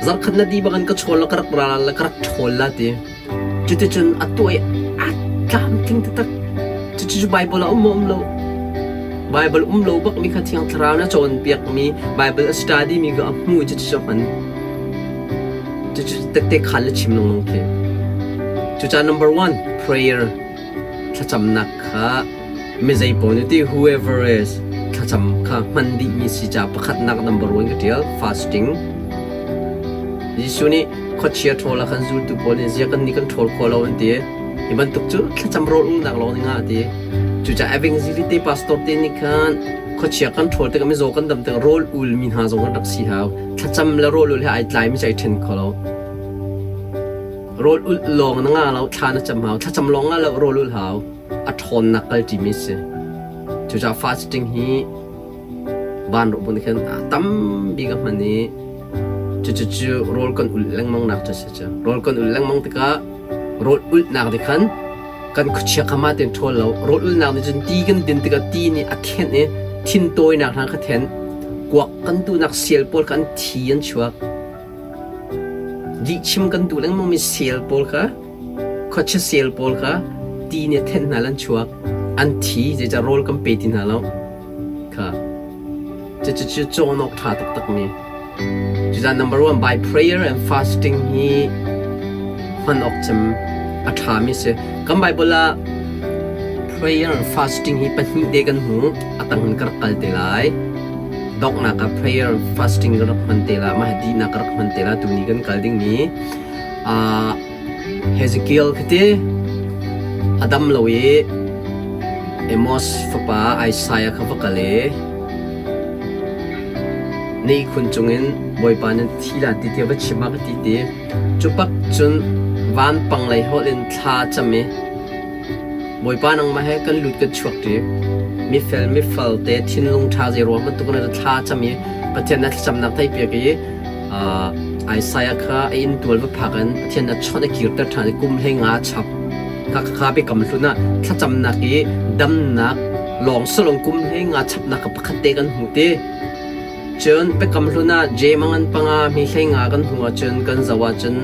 S1: Zarhkhat na di bangin ka chawl la ka rak ra la ka rak ṭhawl la ti. Cuticun a tuah i a tlamtling taktak. Cucu Baibal ah um maw um lo? Baibal um lo bakmi kha Thiang Thlarau na cawnpiakmi Baibal a study mi kha a hmu i cucu a hman. Cucu tette khan le chim lengmang khi. Cucaah number one, prayer thlacamnak kha mi zei paoh nih ti whoever is thlacam kha hman dihmi si caah pakhatnak number one ka ṭial fasting. Jesuh nih. Khuachia ṭhawl ah khan zultu pawl nih zia kan nih kan ṭhawl kho lo an ti. Hi bantuk cu thlacam rawl ulnak lawng nih ngah a ti. Cucaah evangelist te pastor te nih khan khuachia kan ṭhawl tikah mizaw kan dam tikah rawl ulmi hna zong kan rak si hau. Thlacam le rawl ul he ai tlaimi cu ai ṭhen kho lo. Rawl ulh lawng na ngah lo, thla na cam hau. Thlacam lawng ngah lo, rawl ulh hau. A ṭhawnnak kal ṭimi si. Cucaah fasting hi vanrawh bu nih khan tambi ka hman i cucucu rawl kan ulh lengmang nak cu a si cu. Rawl kan ulh lengmang tikah rawl ulhnak nih khan kan khuachia kha mah tein ṭhawl lo. Rawl ulhnak nih cun ti kan din tikah ti nih a thenh i thintawinak hna kha thenh. Kuak kan duhnak sial pawl kha an thi an chuak. Lihchim kan duh lengmangmi sel pawl kha khuachia sel pawl kha ti nih a thenh hna le an chuak. An thi zeicah rawl kan pe ti hna lo. Kha cucu cawn awk ṭha taktakmi. Cucaah number one by prayer and fasting hi hman awk cem a ṭhami si. Kan Bible ah prayer and fasting hi pahnih te kan hmu. A tang in ka rak kal te lai. Donghnak ah prayer and fasting ka rak hman te la. Mah hi dihnak ka rak hman te la. Tuni kan kal dingmi Hezekiel khi ti a dam lo i Amos fapa Isaiah kha va kal i na ihkhun cungin Bawipa nan thi la ti tiah va chim ah ka ti ti. Cu pak cun vanpang lei holh in thla cam i Bawipa nangmah he kan lut kan chuak ṭi. Mifel mifal te thinlung ṭha zei ruang bantuk in thla cam i Pathian na thlacamnak theihpiak i Isaiah kha a inntual va phak in Pathian a chawnh a kirter ṭhan i kum 15 chap. Khakha biakam hlun ah thlacamnak i damnak lawng salong kum 15 chapnak kha pakhat te kan hmu ti. Cun biakam hlun ah Jeim an panga mi 15 kan hmu ahcun kan zoh ahcun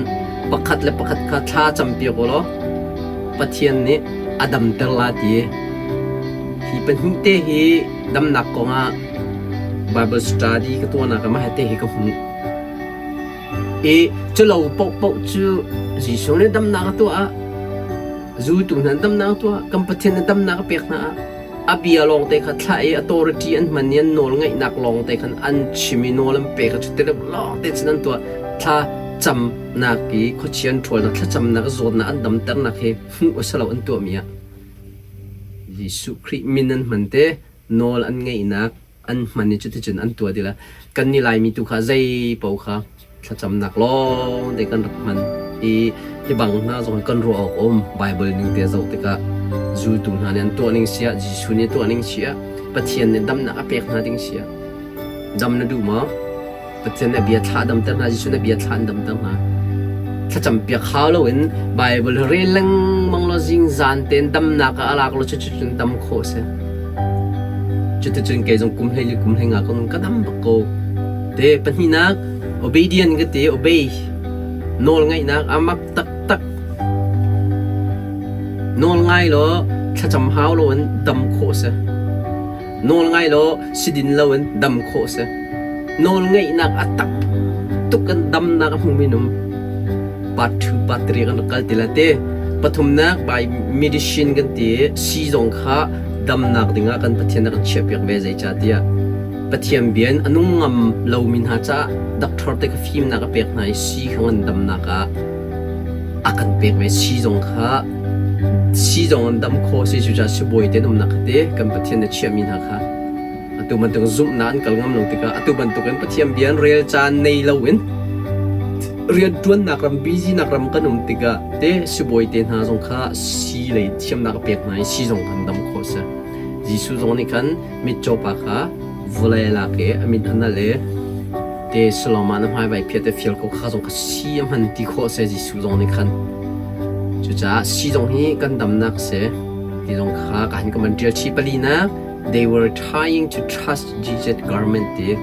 S1: pakhat le pakhat kha thla campiak u law Pathian nih a damter la ti. Hi pahnih te hi damnak kongah Bible study ka tuahnak ah mah te hi ka hmuh. I culo paohpaoh cu Jesuh nih damnak a tuah ah, zultu hna damnak a tuah, kan Pathian nih damnak a pek hna ah, a bia lawngte kha thlah i authority an hman i an nawl ngeihnak lawngte khan an chim i nawl an pek i cuti lawngte cun an tuah. Thla camnak i khuachia an ṭhawlnak, thlacamnak zawtnak an damternak hi hmuh a si lo an tuahmi ah. Jesuh Khrih min an hman te, nawl an ngeihnak an hman i cuticun an tuah ti la. Kan nih Laimi tu kha zei paoh kha thlacamnak lawng te kan rak hman i hi bang hna zong kan ruah awk um. Bible ning te zoh tikah zultu hna nih an tuah ning siah, Jesuh nih a tuah ning siah, Pathian nih damnak a pek hna ding siah, dam na duh maw? Pathian nih a bia thla a damter hna, Jesuh nih a bia thla an damter hna. Thlacam piak hau loin Bible rel lengmang law zingzan tein damnak ah a lak law cuticun dam khawh a si. Cuticun kei zong kum 14 kum 15 ka nun ka dam bak ko. Te pahnihnak obedient ka ti obey nawl ngaihnak a mak taktak. Nawl ngai law thlacam hau loin dam khawh a si. Nawl ngai law sidin loin dam khawh a si. Nawl ngeihnak a tak tuk kan damnak a hmumi num part 2 part 3 kan rak kal ti la te. Pathumnak by medicine kan ti sii zong kha damnak dingah kan Pathian a kan chiahpiak ve zeicahtiah Pathian bia in a nung ngam lomi hna caah doctor te kha fimnak a pek hna i sii kha ngan damnak ah a kan pek ve sii zong kha sii zong an dam khawh si cucaah sibawi te an umnak kha te kan Pathian na chiahmi hna kha atu bantuk zumhnak an kal ngam lo tikah atu bantukin Pathian bia an rel caan nei loin rianṭuannak ram busy nak ram kan um tikah te sibawi te hna zong kha sii lei thiamnak a pek hna i sii zong kan dam khawh si. Jesuh zong nih khan mitcaw pa kha vawlei a lak i a mit a nal i te Solomon a hmai vai phiat i fial ko kha zong kha sii a hman ti khawh si Jesuh zong nih khan. Cucaah sii zong hi kan damnak si ti zong kha ka han ka man ṭial chih palinak they were trying to trust Jesus garment ti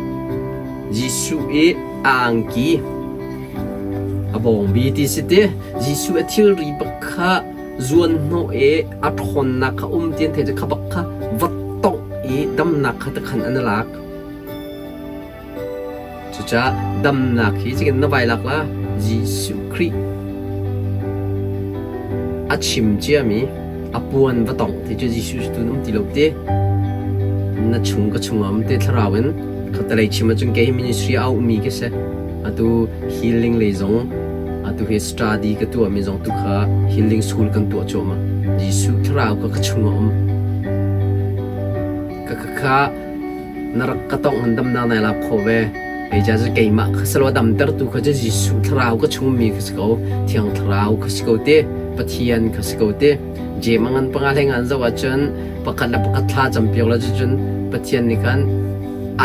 S1: Jesuh i a angki a bawngbi ti si ti Jesuh a thilri bak kha zuan hnawh i a ṭhawnnak kha um ti an theih cu kha bak kha va tongh i damnak kha takhan an i lak. Cucaah damnak hi cikin na vai lak la Jesuh Khrih a chim ciami a puan va tongh ti cu Jesuh tu um ti lo ti na chung ka chungah um te thlarau in khatalei chim ahcun kei hi ministry a ummi ka si atu healing lei zong. Atu hi study ka tuahmi zong tu kha healing school kan tuah cuahmah. Jesuh thlarau ka ka chung a um. Ka ka kha na rak ka tongh in damnak nai lak kho ve. Hei ca cu keimah kha salo damtertu kha cu Jesuh thlarau ka chungmi kha si ko. Thiang thlarau kha si ko te. Pathian kha si ko te. Jem a ngan panga hlei ngan zoh ahcun pakhat le pakhat thla campiak lo cucun Pathian nih khan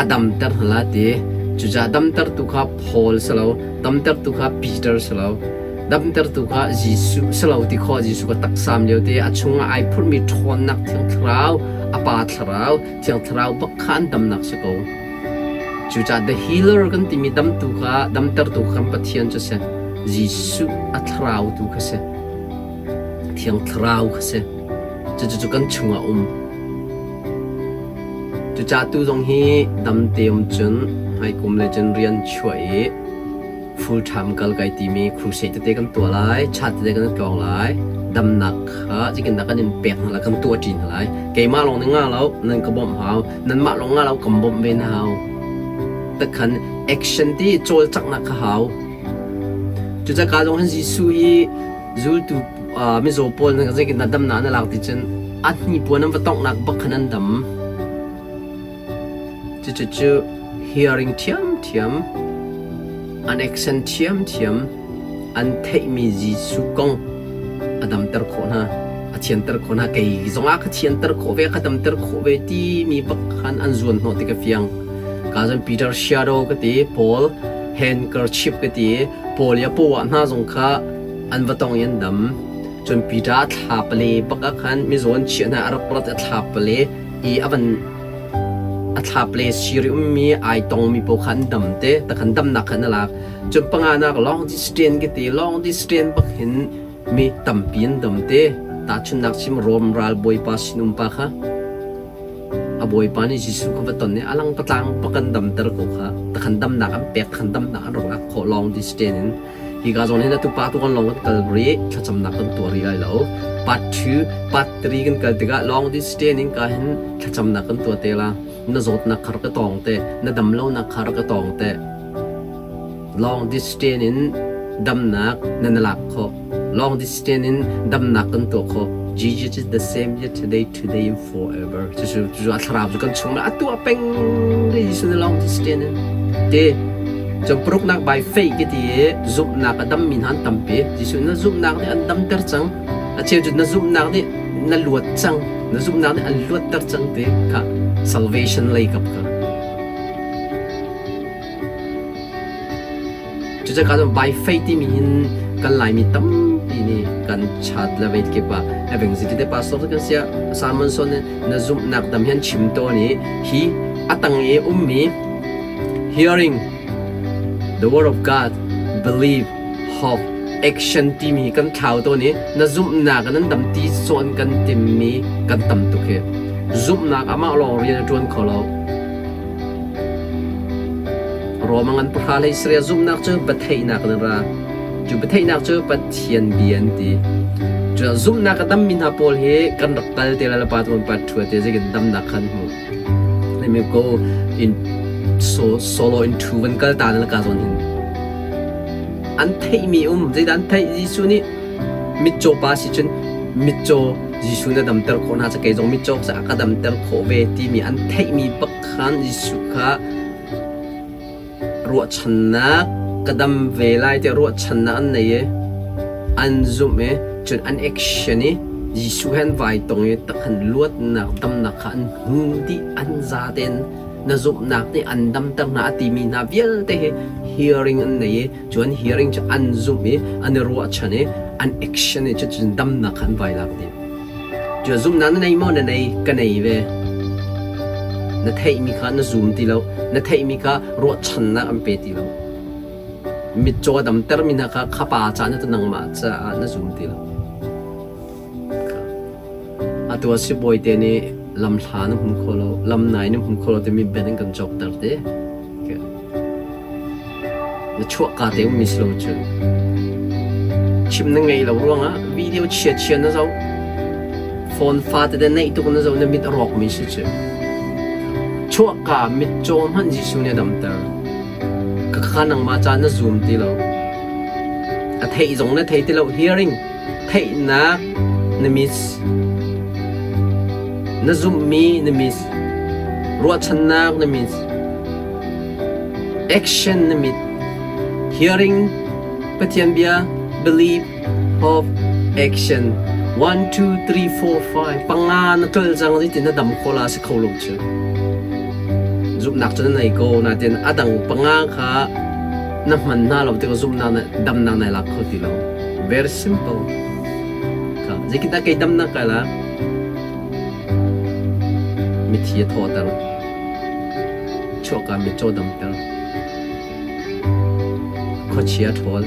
S1: a damter hna la ti. Cucaah damtertu kha Paul si lo, damtertu kha Peter si lo, damtertu kha Jesuh si lo ti khawh Jesuh ka taksam lio te a chungah ai phurhmi ṭhawnnak Thiang Thlarau, a Pa Thlarau, Thiang Thlarau bak kha an damnak si ko. Cucaah the healer kan timi damtu kha damtertu kha kan Pathian cu si. Jesuh a thlarau tu kha si. Thiang Thlarau kha si. Cucu kan chungah um. Cucaah tu zong hi damte um cun hmaikum le cun rian chuah i full time kal kai timi crusade tete kan tuah lai, chat tete kan tlawng lai, damnak kha zeitindah kan in pek hna lai, kan tuah ṭi hna lai. Keimah lawng nih nga lo, nan ka bawmh hau, nanmah lawng nga lo, kan bawmh ve na hau. Takhan action ti cawlcanghnak kha hau. Cucaah ka zong hin Jesuh hi Zultu mizaw pawl zeitindah damnak an lak ti cun a hnipuan an va tonghnak bak khan an dam. Cucu hearing ṭhiamṭhiam, an action ṭhiamṭhiam, an theihmi Jesuh kong a damter khawh hna, a thianter khawh hna. Kei zongah ka thianter khawh ve, ka damter khawh ve timi bak khan an zuan hnawh ti ka fiang. Ka zon Peter Shadow ka ti, Paul handkerchief ka ti, Paul i a paw ah hna zong kha an va tong i an dam. Cun Peter a thla pale bak ah khan mizaw an chiah hna a rak rat i a thla pale i a van a thla pale sir i ummi ai tongmi paoh kha an dam te takhan damnak khan a lak. Cun panganak long distance ka ti long distance bak hin mi tampi an dam te. Tahchunhnak chim Rom ral bawipa sinum pa kha A bawipa nih Jesuh kha va ton i a lang patlang pakan damter ko kha takhan damnak an pek takhan damnak an rak lak khawh long distance in Hika zawn hin atu pa tu kan long kan kal rih, thlacamnak kan tuah rih lai lo. Part 2, part 3 kan kal tikah long distance in ka hin thlacamnak kan tuah te la. Na zawtnak khar ka tawng te, na dam lonak khar ka tawng te. Long distance in damnak na na lak khawh. Long distance in damnak kan tuah khawh. Jesus is the same yesterday, today and forever. Cucu cucu a thlarau cu kan chung ah a tuah peng Jesuh nih long distance in ti cun paruknak by faith ka ti i zumhnak a dammi hna an tampi. Jesuh na zumhnak nih an damter cang. A cheu cu na zumhnak nih na luat cang. Na zumhnak nih an luatter cang ti kha salvation lei kap kha. Cucaah cun by faith timi hin kan Laimi tampi nih kan chat le vei kip ah evangelist te pastor kan sia sermon son na zumhnak dam hian chim tawn i hi a tang i ummi hearing the word of God believe hope action timi kan thlau tawn i na zumhnak nan dam ti cawn kan timmi kan tam tuk hi zumhnak amah lawng rian a ṭuan kho lo Rom a ngan pahra le Israel zumhnak cu biatheihnak in a ra. Cu biatheihnak cu Pathian bia an ti. Cu zumhnak a dammi hna pawl hi kan rak kal te lai le pa tuan pa ṭhua te zeikin damnak khan hmu. Let me go in so solo in thu van kal ta na ka zawn hin. An theihmi um zeidah an theih Jesuh nih mitcaw pa si cun mitcaw Jesuh na damter khawh hna kei zong mitcaw a ka damter khawh ve timi an theihmi bak khan Jesuh kha ruahchannak ka dam ve lai tiah ruahchannak an nei i an zumh i cun an action i Jesuh he an vai tong i takhan luatnak damnak kha an hmu dih an za tein na zumhnak nih an damter hna a timi hna vialte hi hearing an nei i Cu an hearing cu an zumh i an i ruahchan i an action i cucun damnak kha an vai lak dih. Cu zumhnak na nei maw na nei ka nei ve. Na theihmi kha na zum ti lo. Na theihmi kha ruahchannak an pe ti lo. Mitcaw a damtermi hna kha khapa ca na tu nangmah caah na zum ti lo. Atu ah sibawi te nih lamhla na hmu kho lo, lamnai na hmu kho lo timi bia an kan cawkter te. Na chuahka te ummi si lo cun. Chim na ngei lo ruangah video chia chia na zoh. Phone fa tete neih tuk na zoh na mit a rawkmi si cu. Chuahka mitcaw hmanh Jesuh nih a damter. Ka kha nangmah ca na zum ti lo. A theih zong na thei ti lo. Hearing, theihnak na miss. Na zumhmi na miss. Ruahchannak na miss. Action na mit. Hearing, Pathian bia, believe, hope, action. 1, 2, 3, 4, 5. Panga na ṭol cang zeitin na dam kho la si kho lo cu. Zumhnak cu na nei ko nain a dang panga kha na hman hna lo tikah zumhnak na damnak nai lak kho ti lo. Very simple. Kha zeitindah kei damnak kai lak? Mithi a thawhter. Chuahka mitcaw damter. Khuachia ṭhawl.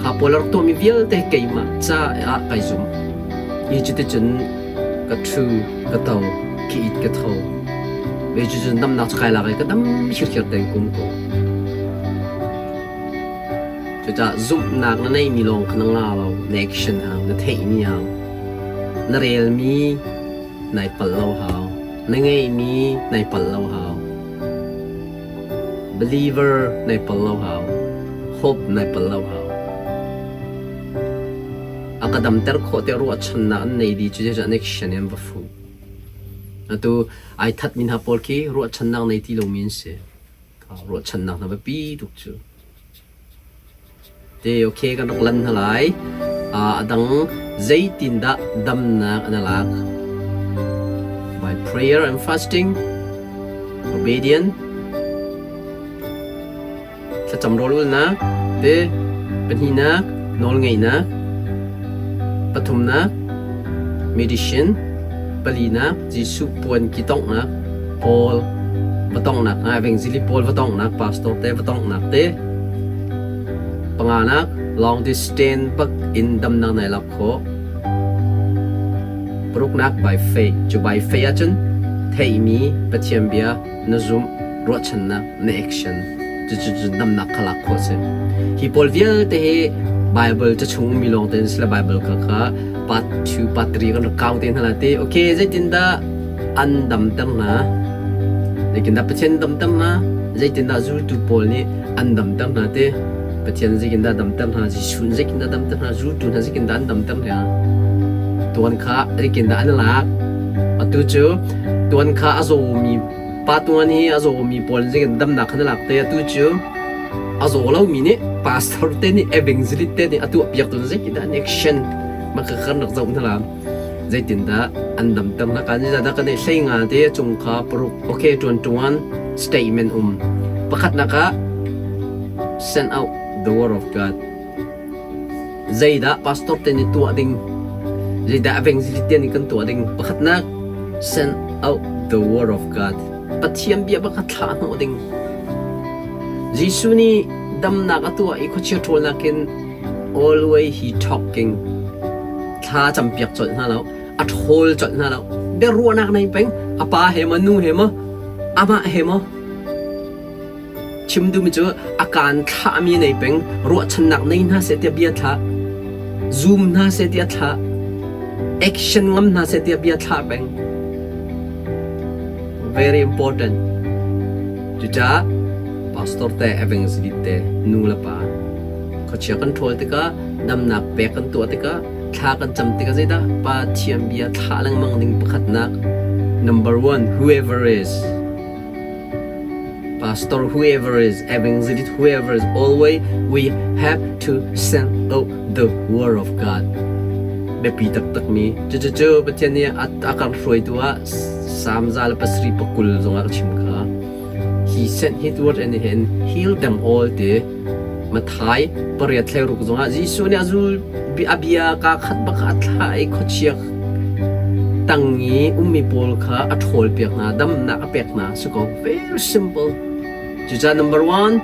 S1: Kha pawl a rak tuahmi vialte keimah caah kai zum. Hi cuticun ka ṭhu, ka to, ka it, ka tho. Ve cucun damnak cu kai lak i ka dam hirhiar tein kum ko. Cucaah zumhnak na neimi lawng kha na nga lo, na action hau, na theihmi hau, na relmi nai palh lo hau, na ngeihmi nai palh lo hau. Believer nai pal lo hau. Hope nai pal lo hau. A ka damter khawh tiah ruahchannak an nei dih cu cu an action in an va fuh. Atu ai thatmi hna pawl khi ruahchannak nei ti lomi an si. Ruahchannak hna biapi tuk cu. Te okay kan rak lan hna lai. A dang zeitindah damnak an lak? By prayer and fasting, obedient, thlacam rawl ulnak, te pahnihnak, nawlngeihnak, pathumnak, medicine, palinak, Jesuh puan ki tonghnak, Paul va tonghnak hna, evangelist Paul va tonghnak, pastor te va tonghnak te, Panganak, long distance bak in damnak nai lak khawh. Paruknak, by faith. Cu by faith ahcun theihmi Pathian bia na zumh, ruahchannak, na action cucu damnak kha lak khawh si. Hi pawl vialte hi Bible ca chung ummi lawng te an si le Bible kha kha part 2, part 3 kan rak kau te hna la ti. Okay, zeitindah an damter hna? Zeitindah Pathian damter hna? Zeitindah zultu pawl nih an damter hna ti Pathian zeitindah damter hna Jesuh zeitindah damter hna zultu hna zeitindah an damter hna tuan kha zeitindah an lak atu cu tuan kha a zawmi pa tuan hi a zawmi pawl zeitin damnak khan a lak te atu cu a zaw lomi nih pastor te nih evangelist te nih a tuah piak tu zeitindah an action maka kan rak zoh hna la zeitindah an damter na kan zeidah kan i hlei nga te cung kha paruk okay tuan tuan statement um pakhatnak ah send out the word of God zeidah pastor te nih tuah ding zeidah evangelist te nih kan tuah ding pakhatnak send out the word of God Pathian bia bak thlah hnawh ding Jesuh nih damnak a tuah i khuachia ṭhawlnak in always he talking thla campiak colh hna lo a ṭhawl colh hna lo biaruahnak nei peng a pa he maw nu he maw amah he maw chim duhmi cu a kaan thlahmi nei peng ruahchannak nei hna seh tiah bia thlah zum hna seh tiah thlah action ngam hna seh tiah bia thlah peng very important cucaah pastor te evangelist te nu le pa khuachia kan ṭhawl tikah damnak pek kan tuah tikah thla kan cam tikah zeidah Pathian bia thlah lengmang ding pakhatnak number one whoever is pastor whoever is evangelist whoever is always we have to send out the word of God biapi taktakmi cucu Pathian nih a kan hruaitu ah Salm 120 zongah ka chim kha he sent his word and he healed them all ti Mathai pariat thleiruk zongah Jesuh nih a zul a bia kaa khat bak a thlah i khuachia tang i ummi pawl kha a ṭhawl piak hna damnak a pek hna si ko very simple cucaah number one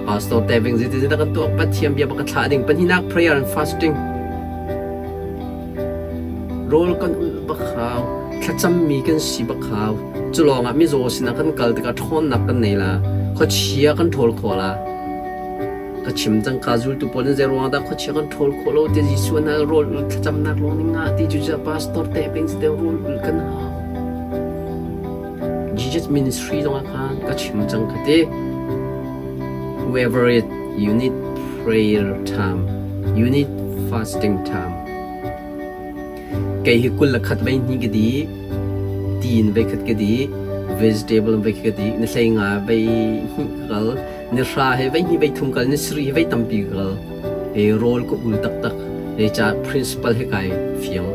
S1: pastor teving zeitin kan tuah Pathian bia bak a thlah ding pahnihnak prayer and fasting Rawl kan ulh bak hau, thlacammi kan si bak hau. Cu lawngah mizaw sinah kan kal tikah ṭhawnnak kan nei la, khuachia kan ṭhawl khawh la. Ka chim cang ka zultu pawl nih zei ruangah dah khuachia kan ṭhawl khawh lo ti Jesuh an hal rawl ul thlacamnak lawng nih ngah ti cu pastor te peng si rawl ul kan hau. Jesus ministry zongah khan ka chim cang ka ti. Whoever it you need. prayer time. You need fasting time. Kei hi 21 vei hnih ka di, tiin vei khat ka di, vegetable vei khat ka di, ni hlei nga vei hnih ka kal, ni hra he vei hnih vei thum kal, ni sarih he vei tampi ka kal. E rawl ka ul taktak. Zeicah principal he kai fiang.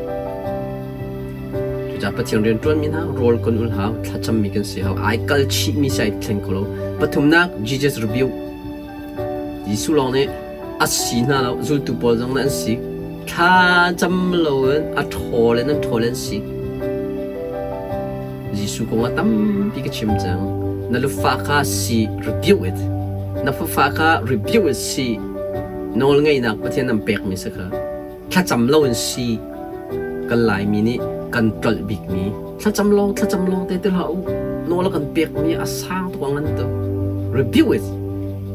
S1: Cucaah Pathian rianṭuanmi hna rawl kan ul hau, thlacammi kan si hau, ai kal chihmi si ai thleng ko lo. Pathumnak, Jesus rebuke. Jesuh lawng nih a si hna lo, zultu pawl zong nih an si. Thla cam loin a ṭhawl in an ṭhawl an si. Jesuh kong ah tampi ka chim cang. Na lufa kha si rebuke it. Na fafa kha rebuke it si. Nawlngeihnak Pathian an pekmi si kha. Thlacam loin si kan Laimi nih kan tlolh bikmi thlacam lawng thlacam lawng te ti hlah u. Nawl a kan pekmi a sang tuk a ngan tuk. Rebuke it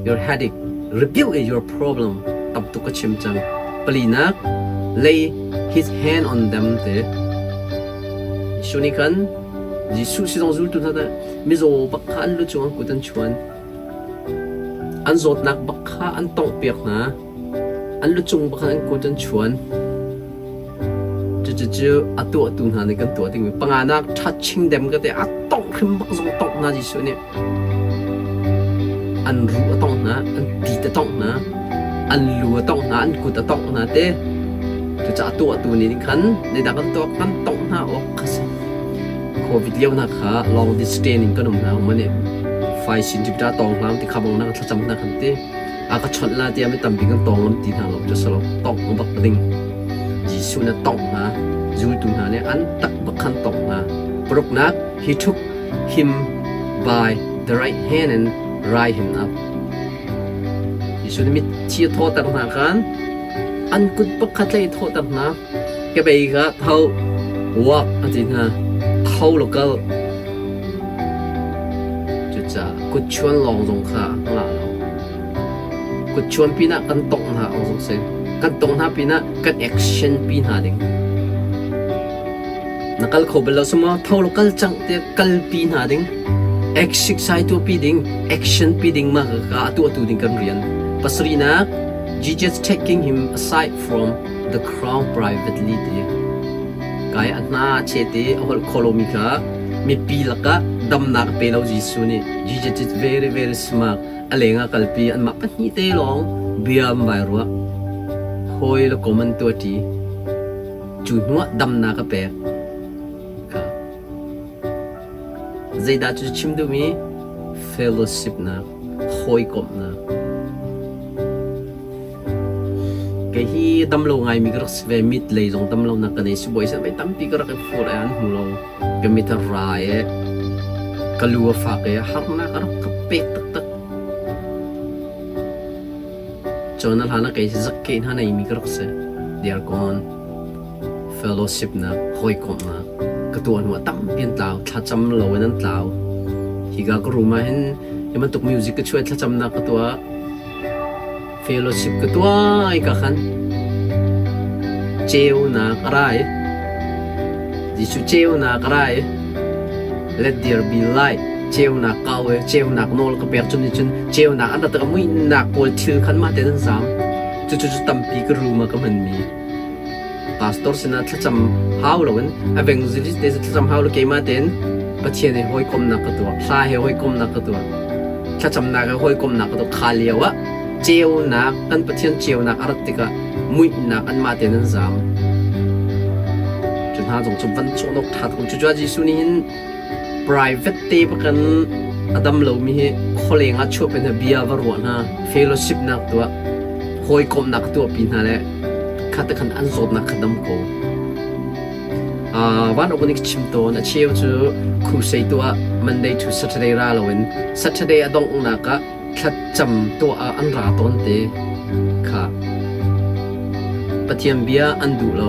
S1: your headache. Rebuke it your problem. Tam tuk ka chim cang. Palinak, lay his hand on them te. Jesuh nih khan Jesuh sizong zultu hna nih mizaw bak kha an lu cung an kut an chuan. An zawtnak bak kha an tonghpiak hna. An lucung bak an kut an chuan. Cucu a tuahtu hna nih kan tuah dingmi panganak touching them ka ti a tongh hrim bak zong tongh hna Jesuh nih. An ruh a tongh hna, an tit a tongh hna, an lu a tongh hna, an kut a tongh hna te. Cucaah a tuahtu nih khan zeidah kan tuah kan tongh hna awk kha si. Covid lio hna kha long distance in kan um hna um nih fai sin jupiter tawng hlam ti kha bang na thlacam hna kan ti. A ka chawnh la tiah mi tampi kan tawng ngam ti hna lo cu salo tongh bak ding. Jesuh na tongh hna, zultu hna nih an tak bak khan tongh hna. Paruknak, he took him by the right hand and raised him up. Jesuh nih mithi a thawhter hna khan an kut pakhat tlai thawhter hna. Kebei kha tho walk a ti hna. Tho law kal. Cucaah kutchuan lawng zong kha a ngah lo. Kutchuan pinah kan tongh hna awk zong si. Kan tongh hna pinah kan action pi hna ding. Na kal kho bal lo si maw? Tho law kal cang tiah kalpi hna ding. Exercise tuahpi ding, action pi ding mah ka a tuahtu ding kan rian. Pasarihnak, Jesus taking him aside from the crowd privately ti. Kai a hna a chet i a holh kho lomi kha mipi lakah damnak a pe lo Jesuh nih. Jesus is very very smart. A leng ah kalpi anmah pahnih te lawng bia an vai ruah. Hawi le kom an tuahṭi. Cu hnuah damnak a pek. Kha. Zeidah cu chim duhmi? Fellowship nak, hawikomhnak. Kei hi damlo ngaimi ka rak si ve. Mit lei zong damlonak ka nei. Sibawi sin voi tampi ka rak i fur i an hmu lo. Ka mit a ra i ka lu a fak i harnak a rak ka pek taktak. Cun a hlan ah kei hi zakke hna neimi ka rak si. They are gone. Fellowship nak, hawikomhnak ka tuah hnu ah tampi an tlau. Thlacam loin an tlau. Hika ka room ah hin hi bantuk music ka chuah i thlacamnak ka tuah. Fellowship ka tuah i ka khan ceunak a ra i Jesuh ceunak a ra i let there be light ceunak kau i ceunak nawl ka pek cun cun ceunak an rat tikah muihnak pawl thil khan mah tein an zaam. Cucu cu tampi ka room ah ka hmanmi. Pastor sinah thlacam hau loin evangelist te thlacam hau lo keimah tein Pathian he hawikomhnak ka tuah, hla he hawikomhnak ka tuah, thlacamnak he hawikomhnak ka tuah. Kha lio ah ceunak kan Pathian ceunak a rat tikah muihnak anmah tein an zaam. Cu hna zong cu van cawn awk ṭha tuk. Cucaah Jesuh nih hin private te bakin a dam lomi hi khualeng ah chuahpi hna bia va ruah hna, fellowship nak tuah, hawikomhnak tuahpi hna le kha te khan an zawtnak kha dam ko. Van uk nih chim tawn a cheu cu crusade tuah Monday to Saturday ra loin Saturday a donghnak ah thlacam tuah ah an ra tawn te kha Pathian bia an duh lo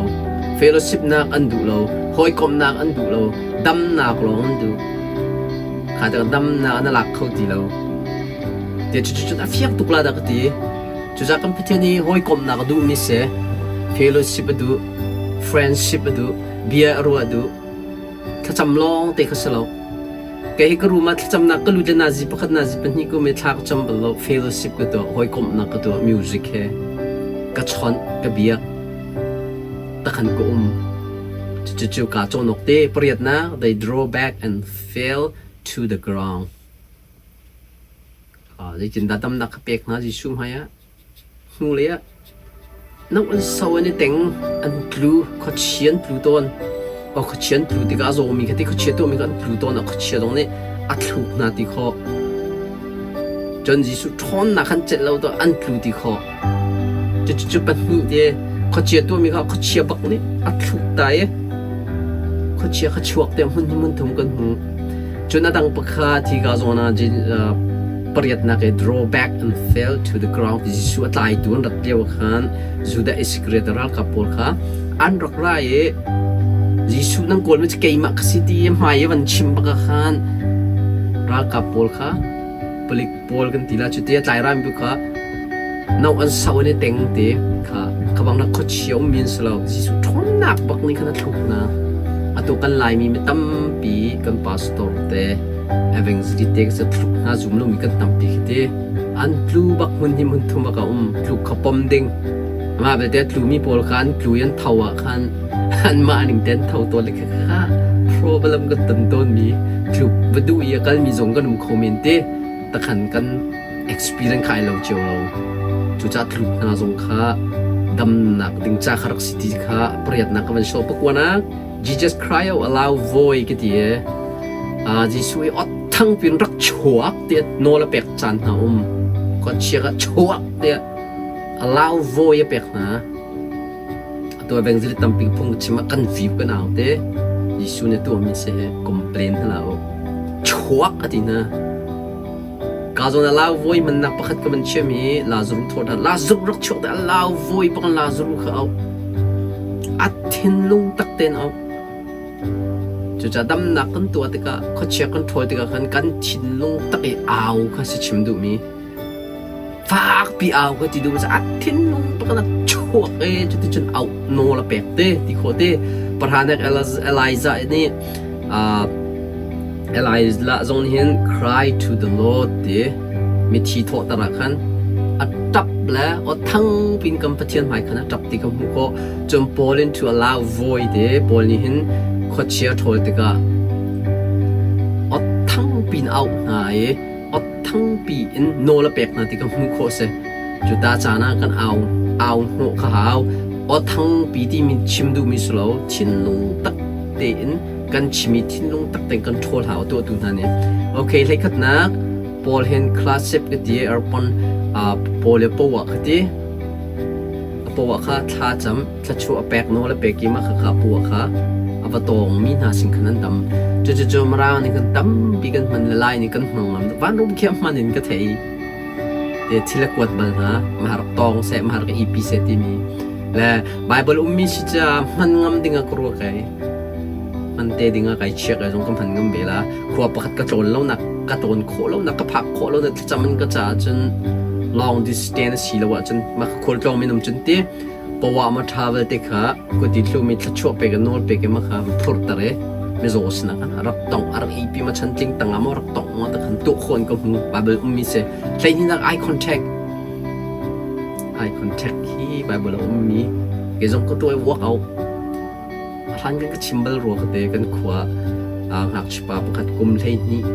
S1: fellowship nak an duh lo hawikomhnak an duh lo damnak lawng an duh kha te damnak na lak kho ti lo te cu cu a fiang tuk la dah ka ti Cucaah kan Pathian hi hawikomhnak a duhmi si, fellowship a duh, friendship a duh, bia a ruah duh, thlacam lawng te kha si lo. Kei hi ka room ah thlacamnak ka lut le nazi pakhat nazi pahnih kum i thla ka cam bal lo. Fellowship ka tuah, hawikomhnak ka tuah, music he ka chawnh, ka biak. Takhan ka um. Cucu kaa cawn awk te. Pariatnak, they draw back and fell to the ground. Zeitindah damnak ka pek hna Jesuh hmai ah? Hnulei ah no an so an i teng, an tlu, khuachia an tlu tawn. Aw khuachia an tlu tikah a zawmi kha ti khuachia tuahmi kha an tlu tawn. A khuachia zong nih a thluk hna ti khawh. Cun Jesuh ṭhawnnak khan celh lo to an tlu ti khawh. Cucu pahnih te khuachia tuahmi kha khuachia bak nih a thluk ta i khuachia kha chuak te hmun hi hmun thum kan hmu. Cun a dang pakhat hi ka zawn ah pariatnak i draw back and fell to the ground ti Jesuh a tlaitu an rat lio khan Judah Iskariot ralkap pawl kha an rak ra i Jesuh nan kawl mi cu keimah ka si ti i hmai i van chim bak ah khan ralkap pawl kha palik pawl kan ti la cu ti a tlai rami kha no an so an i teng ti kha kha bang na khuachia ummi an si lo Jesuh ṭhawnnak bak nih khan a thluk hna. Atu kan Laimi mi tampi kan pastor te evangelist te ka thluk hna zum lomi kan tampi khi ti an tlu bak hmun hi hmun thum ah um tluk kha pom ding amah belte tlu mi pawl kha an tlu i an tho ah khan anmah ning ten tho tawn le kha kha problem kan ton tawn mi tluk va duh i a kal mi zong kan um kho men te takhan kan experience kha ai lo cio lo. Cucaah tluk hna zong kha damnak ding ca kha rak si ti kha pariatnak ka van show pakuanak Jesus cry out aloud voi ka ti e. Jesuh i ot thang pin rak chuak tiah nawl a pek caan hna um. Khuachia kha chuak tiah allow voi a pek hna. Atu evangelist tampi phung chim ah kan view kan au te. Jesuh nih tuahmi si complain hna u. Chuak a ti hna. Ka zawn ah lau voi hmannak pakhat ka van chiam i Lazaruh thawt ah Lazaruh rak chuak te a lau voi bak in Lazaruh kha auh. A thinlung tak tein auh. Cucaah damnak kan tuah tikah khuachia kan ṭhawl tikah khan kan thinlung tak i au kha si chim duhmi. Fakpi au kha ti duhmi a thinlung tak in a chuak i cuticun auh nawl a pek te ti khawh te. Pahranak Elijah nih Elijah zong nih hin cry to the Lord ti mithi thawhter ah khan a ṭap le aw thang piin kan Pathian hmai khan a ṭap ti ka hmuh khawh. Cun Paul in to allow voi ti Paul nih hin khuachia ṭhawl tikah aw thang piin a auh hna i aw thangpi in nawl a pek hna ti ka hmuh khawh si. Cuta caan ah kan au au hnawh kha hau. Aw thangpi timi chim duhmi si lo, thinlung tak tein kan chim i thinlung tak tein kan ṭhawl hau tuahtu hna nih. Okay, hleikhatnak Paul hin classip ka ti arpon Paul le poah ka ti. A poah kha thla cam thluachuah a pek nawl a pek i mah khakha poah kha a va tawngmi hna sin khan an tam. Cucucu Mirang nih kan tampi kan hman le Lai nih kan hmang ngam. Vanrum khi a hman in ka thei. Te thil a kuat bal hna. Mah rak tawng seh, mah rak ipi seh timi. Le Bible ummi si ca hman ngam ding ah ka ruah kai. Hman te ding ah kai chia kai zong ka hman ngam ve la. Khua pakhat ka tlawn lo nak, ka tlawn khawh lo nak, ka phak khawh lo nak thlacam in ka caah cun long distance si lo ahcun mah ka khual tlawng minum cun ti pawa ma travel te kha kuti thlumi thluachuah pek in nawl pek in ma kha phurter i mizaw sinah khan a rak tong a rak ipi ma chantling tangah maw rak tong ma ta khan tuah khawh in ka hmu Bible ummi si hleihnih eye contact eye contact hi Bible a ummi ke zong ka tuai walk out a hlan kan ka chim bal rua ka te kan khua ngakchia pa pakhat kum 12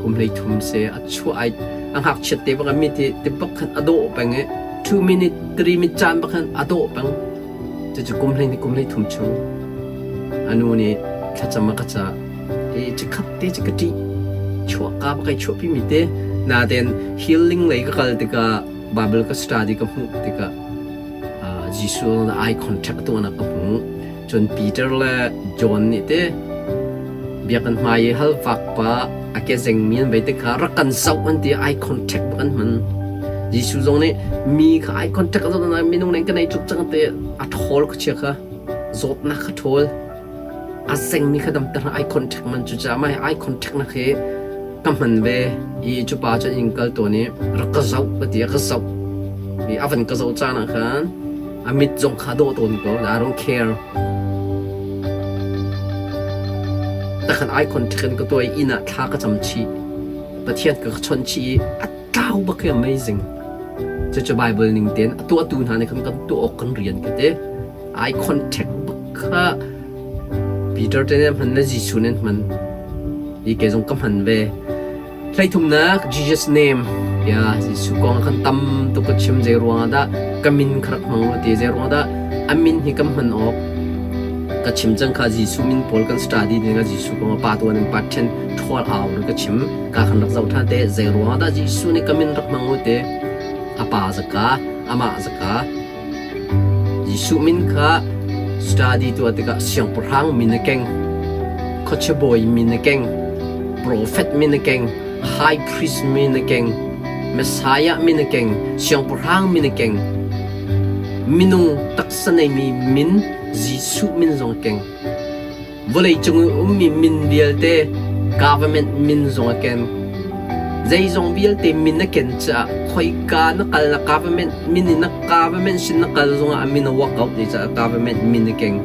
S1: kum 13 se a chuah ai a ngakchiat te bak mi ti ti bak khan a dawh peng i 2 minute 3 minute caan bak khan a dawh peng cucu kum hlei kum hlei thum chung a nu nih thlacam a ka cah i chikhat te cu ka ṭih chuah ka kai chuahpi mi te naten healing lei ka kal tikah Bible ka study ka hmuh tikah Jesuh na eye contact tuahnak ka hmuh cun Peter le John nih te biakinn hmai i halfak pa a ke zengmi an vei te kha rak kan zoh an ti eye contact bak an hman Jesuh zong nih mi kha eye contact a zoh minung nih kan ei tluk cang te a ṭhawl kha chia kha zawtnak kha ṭhawl a zengmi kha damter eye contact man cu caah mah eye contact nak hi ka hman ve i cu pa cun inn kal tawn i rak ka zoh ka ti a ka zoh i a van ka zoh caan ah khan a mit zong kha dawh tawn ko I don't care. Takhan eye contact in ka tuah i inn ah thla ka cam chih. Pathian ka ka chawnh chih i a tlau bak hi amazing. Cucu Bible ning tein a tuahtu hna nih khan kan tuah awk kan rian ka ti. Eye contact bak kha Peter te nih hman le Jesuh nih hman. Hi ke zong ka hman ve. Hleithumnak Jesus name ya Jesuh kong kan tam tuk ka chim zei ruangah dah ka min kha rak hmang u ti zei ruangah dah a min hi kan hman awk ka chim cang kha Jesuh min pawl kan study ding ah Jesuh kong pa tuan in pa then ṭhawl au ri ka chim ka khan rak zoh ṭhan te zei ruangah dah Jesuh nih ka min rak hmang u ti a pa zaka amah zaka Jesuh min kha study tuah tikah siangpahrang min a keng, khuachia bawi min a keng, profet min a keng, high priest min a keng, Messiah min a keng, siangpahrang min a keng, minung taksa neimi min Jesuh min zong a keng. Vawleicung i ummi min vialte government min zong a ken. Zeizong vialte min a ken caah khoika na kal na government min in na government sin na kal zongah a min a work out dih caah government min a keng.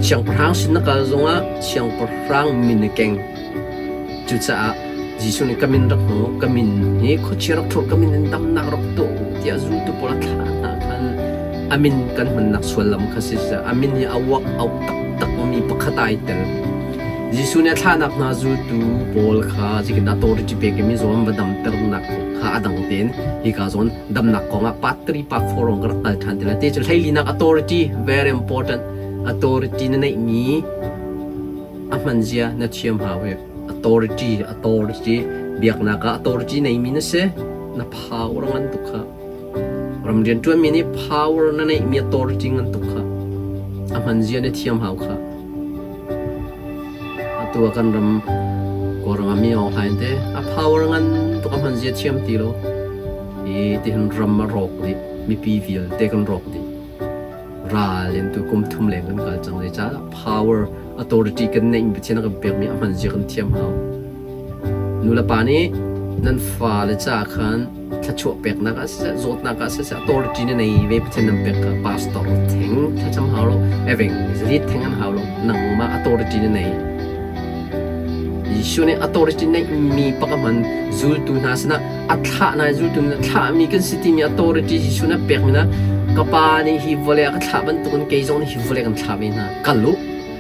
S1: Siangpahrang sin na kal zongah siangpahrang min a keng. Cucaah Jesuh nih ka min rak hmu, ka min hi khuachia rak ṭhawl, ka min in damnak rak tuah u tiah zultu pawl a thlah hna khan a min kan hmannak suallam kha si a min hi a work out taktakmi pakhat ai tel. Jesuh nih a thlahnak hna zultu pawl kha zeitin authority pek i mizaw an va damternak kha a dang tein hika zawn damnak kongah part 3 part 4 rong ka rak kal ṭhan ti lai. Te cu hleilinak authority very important authority na neihmi a hman zia na thiam hau hi authority authority biaknak ah authority neimi na si na power ngan tuk kha ram rian ṭuanmi nih power na neihmi authority ngan tuk kha a hman zia na thiam hau kha atu ah kan ram Kawlram ah mi awng hlain te a power ngan tuk a hman zia thiam ti lo hi tihin ram a rawk dih mipi vialte kan rawk dih Ral in tu kum thum leng kan kal cang zeicah power authority kan neih mi Pathian a kan pekmi a hman zia kan thiam hau. Nu le pa nih nan fale caah khan thluachuah peknak ah siseh zawtnak ah siseh authority na nei ve Pathian nan pek kha pastor theng thlacam hau lo evangelist theng an hau lo nangmah authority na nei. Jesuh nih authority neih mi pak a hman zultu hna sinah a thlah na zultu nih thlahmi kan si timi authority Jesuh nih a pekmi na ka pa nih hi vawlei a ka thlah bantukin kei zong nih hi vawlei kan thlah ve hna kal u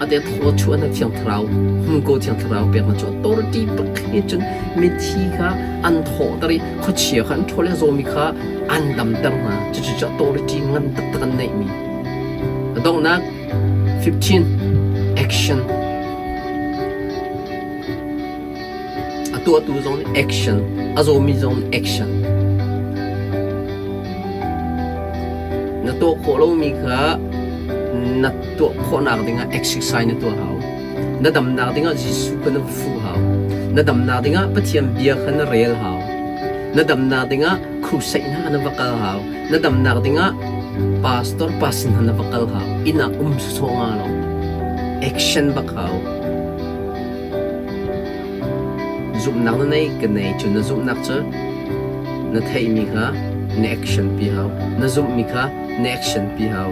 S1: ate thaw chuah na thiang thlarau hmu ko thiang thlarau pek na cu authority pakhat cun mithi kha an thawhter i khuachia kha an ṭhawl i a zawmi kha an damter hna cucu cu authority ngan taktak an neihmi a donghnak 15 action A tuahtu zong nih action, a zawmi zong nih action. Na tuah khawh lomi kha na tuah khawhnak dingah exercise na tuah hau. Na damnak dingah Jesuh kha na va fuh hau. Na damnak dingah Pathian bia kha na rel hau. Na damnak dingah crusade hna na va kal hau. Na damnak dingah pastor pa sin hna na va kal hau. Inn ah um sawsawh nga lo. Action bak hau. Zumhnak na nei ka nei cu na zumhnak cu na theihmi kha na action pi hau. Na zumhmi kha na action pi hau.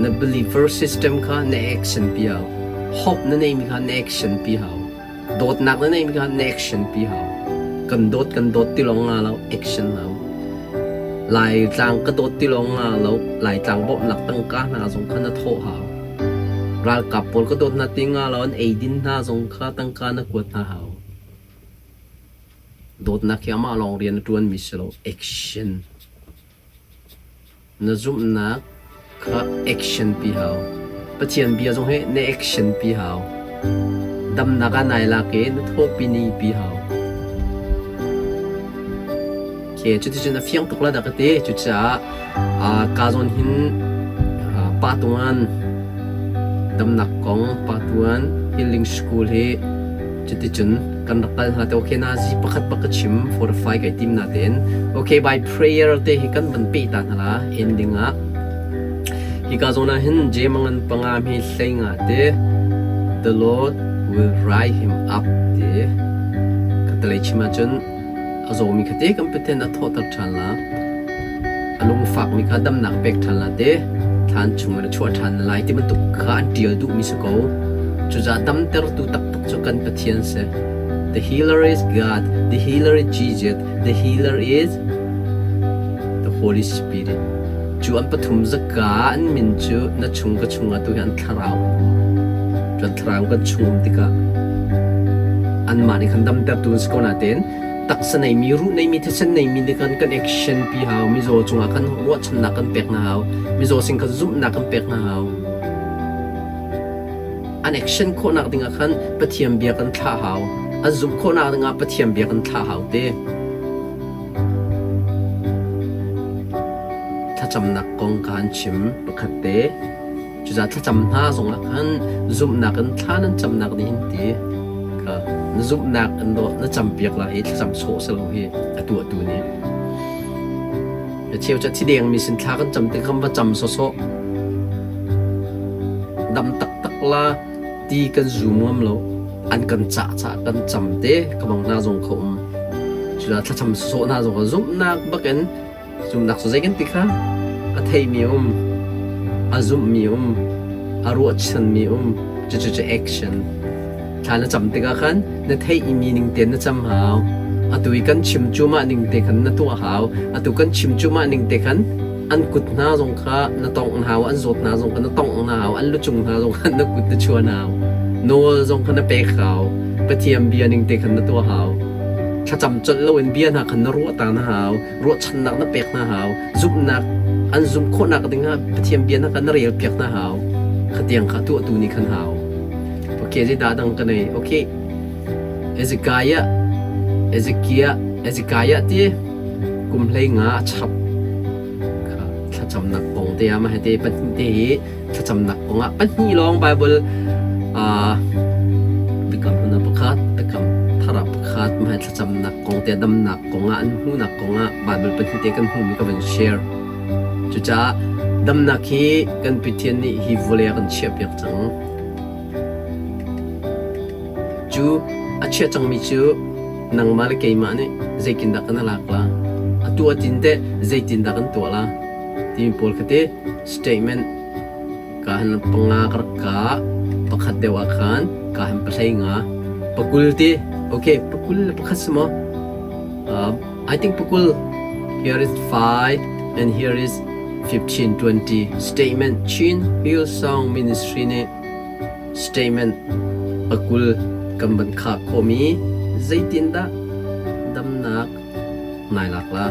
S1: Na believer system kha na action pi hau. Hope na neimi kha na action pi hau. Dawtnak na neimi kha na action pi hau. Kan dawt kan dawt ti lawng nga lo action hau. Laitlang ka dawt ti lawng nga lo Laitlang bawmhnak tangka hna zong kha na thawh hau. Ralkap pawl ka dawt hna ti nga lo an eidin hna zong kha tangka na kuat hna hau. Dawtnak hi amah lawng rian a ṭuanmi si lo, action. Na zumhnak kha action pi hau. Pathian bia zong hi na action pi hau. Damnak ah nai lak i na thawpi ni pi hau. Okay, cuticun a fiang tuk la dah ka ti. Cucaah Ka zawn hin Patuan damnak kong Patuan Healing School hi cuticun kan rak kal hna te okay nazi pakhat bak ka chim fortify kai tim na tein okay by prayer te hi kan van pe ta hna la ending ah hi ka zawn ah hin Jemangan panga mi hlei nga te the Lord will rise him up te ka talei chim ahcun A zawmi kha te kan Pathian a thawhter ṭhan la. A lungfakmi kha damnak pek ṭhan la te thlan chungin a chuah ṭhan lai ti bantuk kha an ṭial duhmi si ko. Cucaah damtertu taktak cu kan Pathian si. The healer is God, the healer is Jesus, the healer is the Holy Spirit. Cu an pathum zaka an min cu na chung ka chungah tu hi an thlarau. Cu an thlarau kan chung um tikah anmah nih khan damtertu an si ko nain taksa neimi, ruh neimi, thisen neimi nih khan kan action pi hau. Mizaw cungah khan ruahchannak kan pek hna hau. Mizaw sin khan zumhnak kan pek hna hau. An action khawhnak dingah khan Pathian bia kan thlah hau. An zumh khawhnak dingah Pathian bia kan thlah hau te. Thlacamnak kong ka han chim pakhat te. Cucaah thlacam hna zongah khan zumhnak in thla nan camnak nih hin ti kha na zumhnak in na campiak lai i thlacam sawh si lo hi a tuahtu nih. A cheu cu a thi dengmi sin thla kan cam tik kan va cam sawsawh. Dam taktak la ti kan zum ngam lo. An kan cah caah kan cam te ka bang hna zong kha um. Cucaah thlacam sawsawh hna zong kha zumhnak bakin zumhnak cu zei kan ti kha a theimi um, a zumhmi um, a ruahchanmi um, cucu cu action. Thla na cam tikah khan na theih i mi ning tein na cam hau. Atu i kan chim cuahmah ning te khan na tuah hau. Atu kan chim cuahmah ning te khan an kut hna zong kha na tongh hna hau, an zawt hna zong kha na tongh hna hau, an lucung hna zong kha na kut na chuan hau. Nawl zong kha na pek hau. Pathian bia ning te khan na tuah hau. Thlacam colh loin bia hna khan na ruah ta na hau. Ruahchannak na pek hna hau. Zumhnak an zumh khawhnak dingah Pathian bia hna kha na rel piak hna hau. Khatiang kha tuahtu nih khan hau. Okay, zeidah dang ka nei? Okay, Ezekiah, Ezekiah, Ezekiah ti kum hlei nga a chap. Kha thlacamnak kong te ah mah te pahnih te hi thlacamnak kong ah pahnih lawng Bible biakam hlun ah pakhat, biakam thar ah pakhat mah thlacamnak kong te damnak kong ah an hmuhnak kong ah Bible pahnih te kan hmuhmi ka van share. Cucaah damnak hi kan Pathian nih hi vawlei ah kan chiahpiak cang. Cu a chiah cangmi cu nangmah le keimah nih zeitindah kan lak la? A tuah tin teh zeitindah kan tuah la? Timi pawl kha te statement ka han panga ka rak ka pakhat deuh ah khan ka han pahlei nga pakul ti okay pakul le pakhat si maw? I think pakul here is 5 and here is 15 20 statement Chin Hillsong Ministry nih statement pakul kan van khah khawhmi zeitindah damnak nai lak la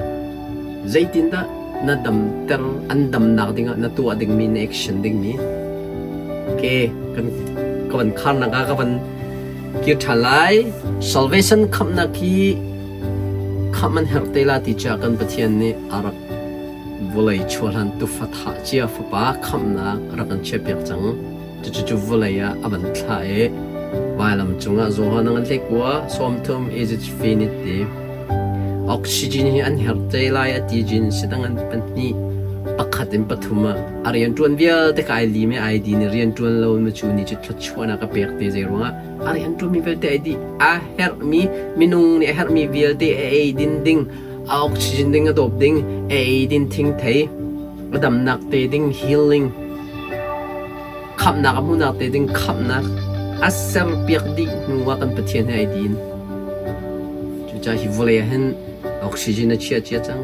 S1: zeitindah na damter an damnak dingah na tuah dingmi na action dingmi okay kan ka van kharnak ah ka van kir ṭhan lai salvation khamhnak hi Khamh an herh te la ti tiah kan Pathian nih a rak vawlei chuahhlan tufa thah cia fapa khamhnak a rak kan chiahpiak cang. Cucu vawlei ah a van thlah i vailam cungah Johan a ngan hlekua 30 is it finit ti. Oxygen hi an herh te lai a ti jin si dang an pahnih pakhat in pathum ah a rianṭuan vialte ka ai lim i ai din i rianṭuan lo in cu ni cu thluachuahnak a pek te zei ruangah a rianṭuanmi vialte ai dih. A herhmi minung nih a herhmi vialte a eidin ding, a oxygen ding a dawp ding, a eidin thingthei, a damnak te ding healing, khamhnak a hmuhnak te ding khamhnak a serpiak dih hnu ah kan Pathian he ai din. Cucaah hi vawlei ah hin oxygen a chia cia cang,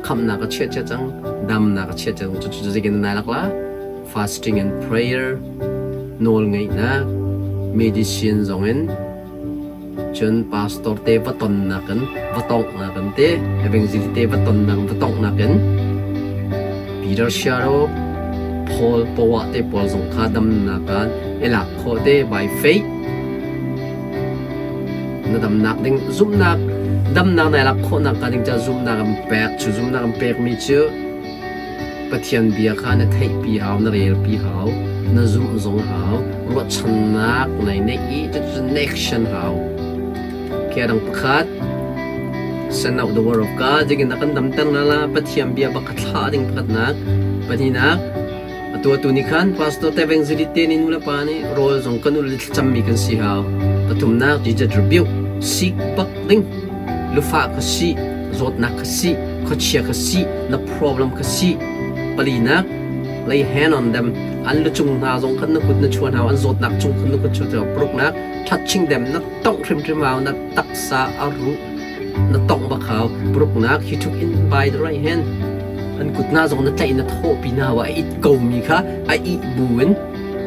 S1: khamhnak a chia cia cang, damnak a chia cang. Cucu zeitin nai lak la? Fasting and prayer, nawlngeihnak, medicine zongin cun pastor te va tonnak in va tonghnak in te evangelist te va tonnak va tonghnak in Peter Sharo Paul poah te pawl zong kha damnak ah i lak khawh te by faith na damnak ding zumhnak damnak na lak khawhnak ka ding ca zumhnak an pek cu zumhnak an pekmi cu Pathian bia kha na theihpi hau, na relpi hau, na zumh zong hau, ruahchannak nai neih i cucu na action hau. Khi dang pakhat, send out the word of God, zeitin dah kan damter na la, Pathian bia bak kha thlah ding pakhatnak. Pahnihnak, atu atu nih khan pastor te evangelist te nih nu le pa nih rawl zong kan ul thlacammi kan si hau. Pathumnak, Jesus rebuke, seek bak ding, lufah kha si, zawtnak kha si, khuachia kha si, na problem kha si. Palinak. Lay hand on them. An lucung hna zong khan na kut na chuan hau, an zawtnak cung khan na kut chuan hau. Paruknak, touching them, na tongh hrimhrim hau, na taksa a ruh na tongh bak hau. Paruknak, he took in by the right hand. An kut hna zong na tlaih na thawhpi hna hau. A it komi kha a ih bu in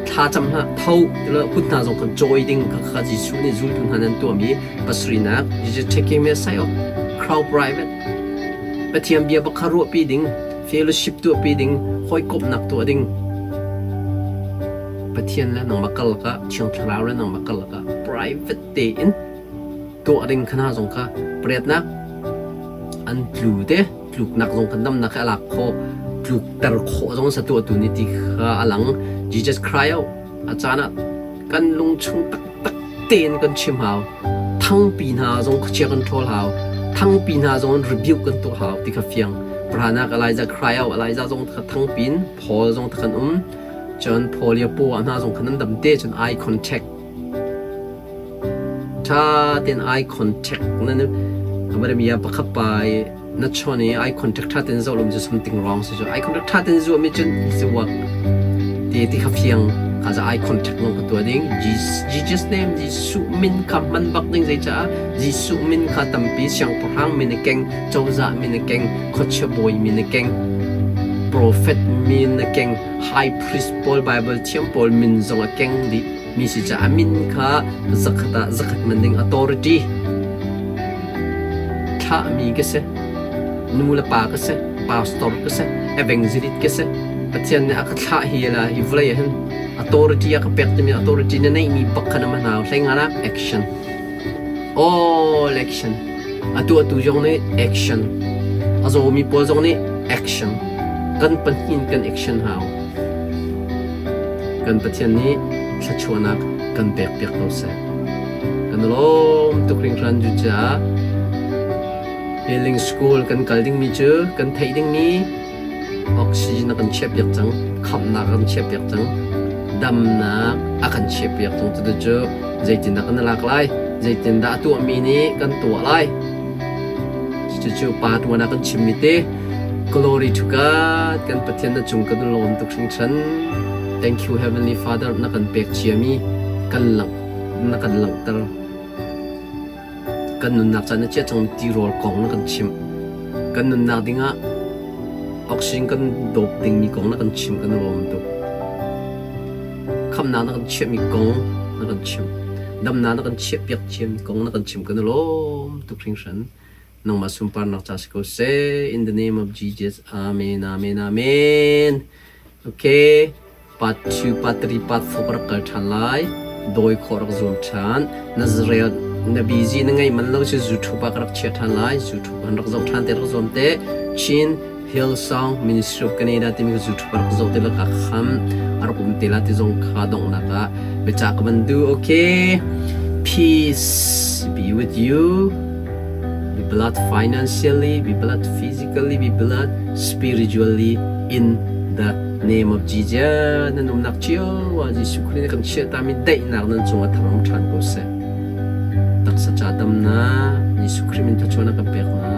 S1: thlacam hna tho tilo kut hna zong kan cawi ding kha kha Jesuh nih zultu hna nan tuahmi pasarihnak Jesus taking me aside of crowd private Pathian bia bak kha ruahpi ding fellowship tuahpi ding hawikomhnak tuah ding Pathian le nangmah karlak ah Thiang Thlarau le nangmah karlak ah private tein tuah ding kha hna zong kha pariatnak an tlu te tluknak zong kan damnak hi a lak khawh tlukter khawh zong sa tuahtu nih ti kha a lang Jesus cry out a caan ah kan lungchung taktak tein kan chim hau thangpi hna zong khuachia kan ṭhawl hau thangpi hna zong in rebuke kan tuah hau ti kha fiang Pranak Elijah cry out Elijah zong kha thangpin Paul zong kha kan um cun Paul ya paw hna zong kha nan dam te cun eye contact Ṭha tein eye contact nan ya pakhat pa i na chawn i eye contact ṭha tein zoh lo cu something wrong si cu eye contact ṭha tein zuah mi cun it's a work ti ti kha fiang kha za eye contact lawng ka tuah ding Jesus name Jesuh min kha hman bak ding zeicaah Jesuh min kha tampi siangpahrang min a keng cozah min a keng khuachia bawi min a keng prophet min a keng high priest pawl Bible thiam pawl min zong a keng dih Mi si caah min kha zakhat ah zakhat man ding authority thlahmi ka si. Nu le pa ka si, pastor ka si, evangelist ka si. Pathian nih a ka thlah hi la hi vawlei ah hin authority a ka pek timi authority na neihmi bak kha na ma hna hlei nga action. All action. A tuahtu zong nih action. A zawmi pawl zong nih action. Kan pahnih kan action hau. Kan Pathian nih thluachuahnak kan pekpiak ko seh. Kan lawm tuk hringhran cucaah Healing School kan kal dingmi cu kan theih dingmi oxygen a kan chiahpiak cang, khamhnak a kan chiahpiak cang, damnak a kan chiahpiak cang. Cucu zeitindah kan lak lai? Zeitindah a tuahmi nih kan tuah lai? Cucu pa tuan ah kan chimmi te Glory to God kan Pathian na cung kan lawm tuk hringhran. Thank you Heavenly Father na kan pek ciami kan langh na kan langhter. Kan nunnak caan na chia cang tirawl kong na kan chimh. Kan nunnak dingah oxygen kan dawp dingmi kong na kan chimh kan lawm tuk. Khamnak na kan chiahmi kong na kan chimh. Damnak na kan chiahpiak ciami kong na kan chimh kan lawm tuk hringhran. Nangmah sunparnak ca si ko seh. In the name of Jesus. Amen, amen, amen. Okay. Part 2, part 3, part 4 rak kal ṭhan lai. Dawi khawh rak zuam ṭhan. Nazareth na busy na ngeih man lo si YouTube ah ka rak chia ṭhan lai. YouTube an rak zoh ṭhan te rak zuam te. Chin Hillsong Ministry of Canada timi ka YouTube rak zoh te la ka kham. A rak um te la ti zong kha donghnak ah biacah ka van duh. Okay. Peace be with you. Be blessed financially, be blessed physically, be blessed spiritually in the name of Jesus. Nan umnak cio ah Jesuh Khrih nih kan chiahtami daihnak nan cungah thar um ṭhan ko seh. Taksa ca damnak Jesuh Khrih min thluachuahnak kan pek hna.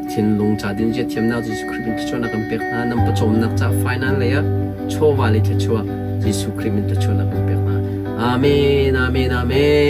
S1: Thinlung ca din ziathiamnak Jesuh Khrih min thluachuahnak kan pek hna. Nan pawcawmnak ca finance lei ah chawva le thluachuah Jesuh Khrih min thluachuahnak kan pek hna. Amen, amen, amen.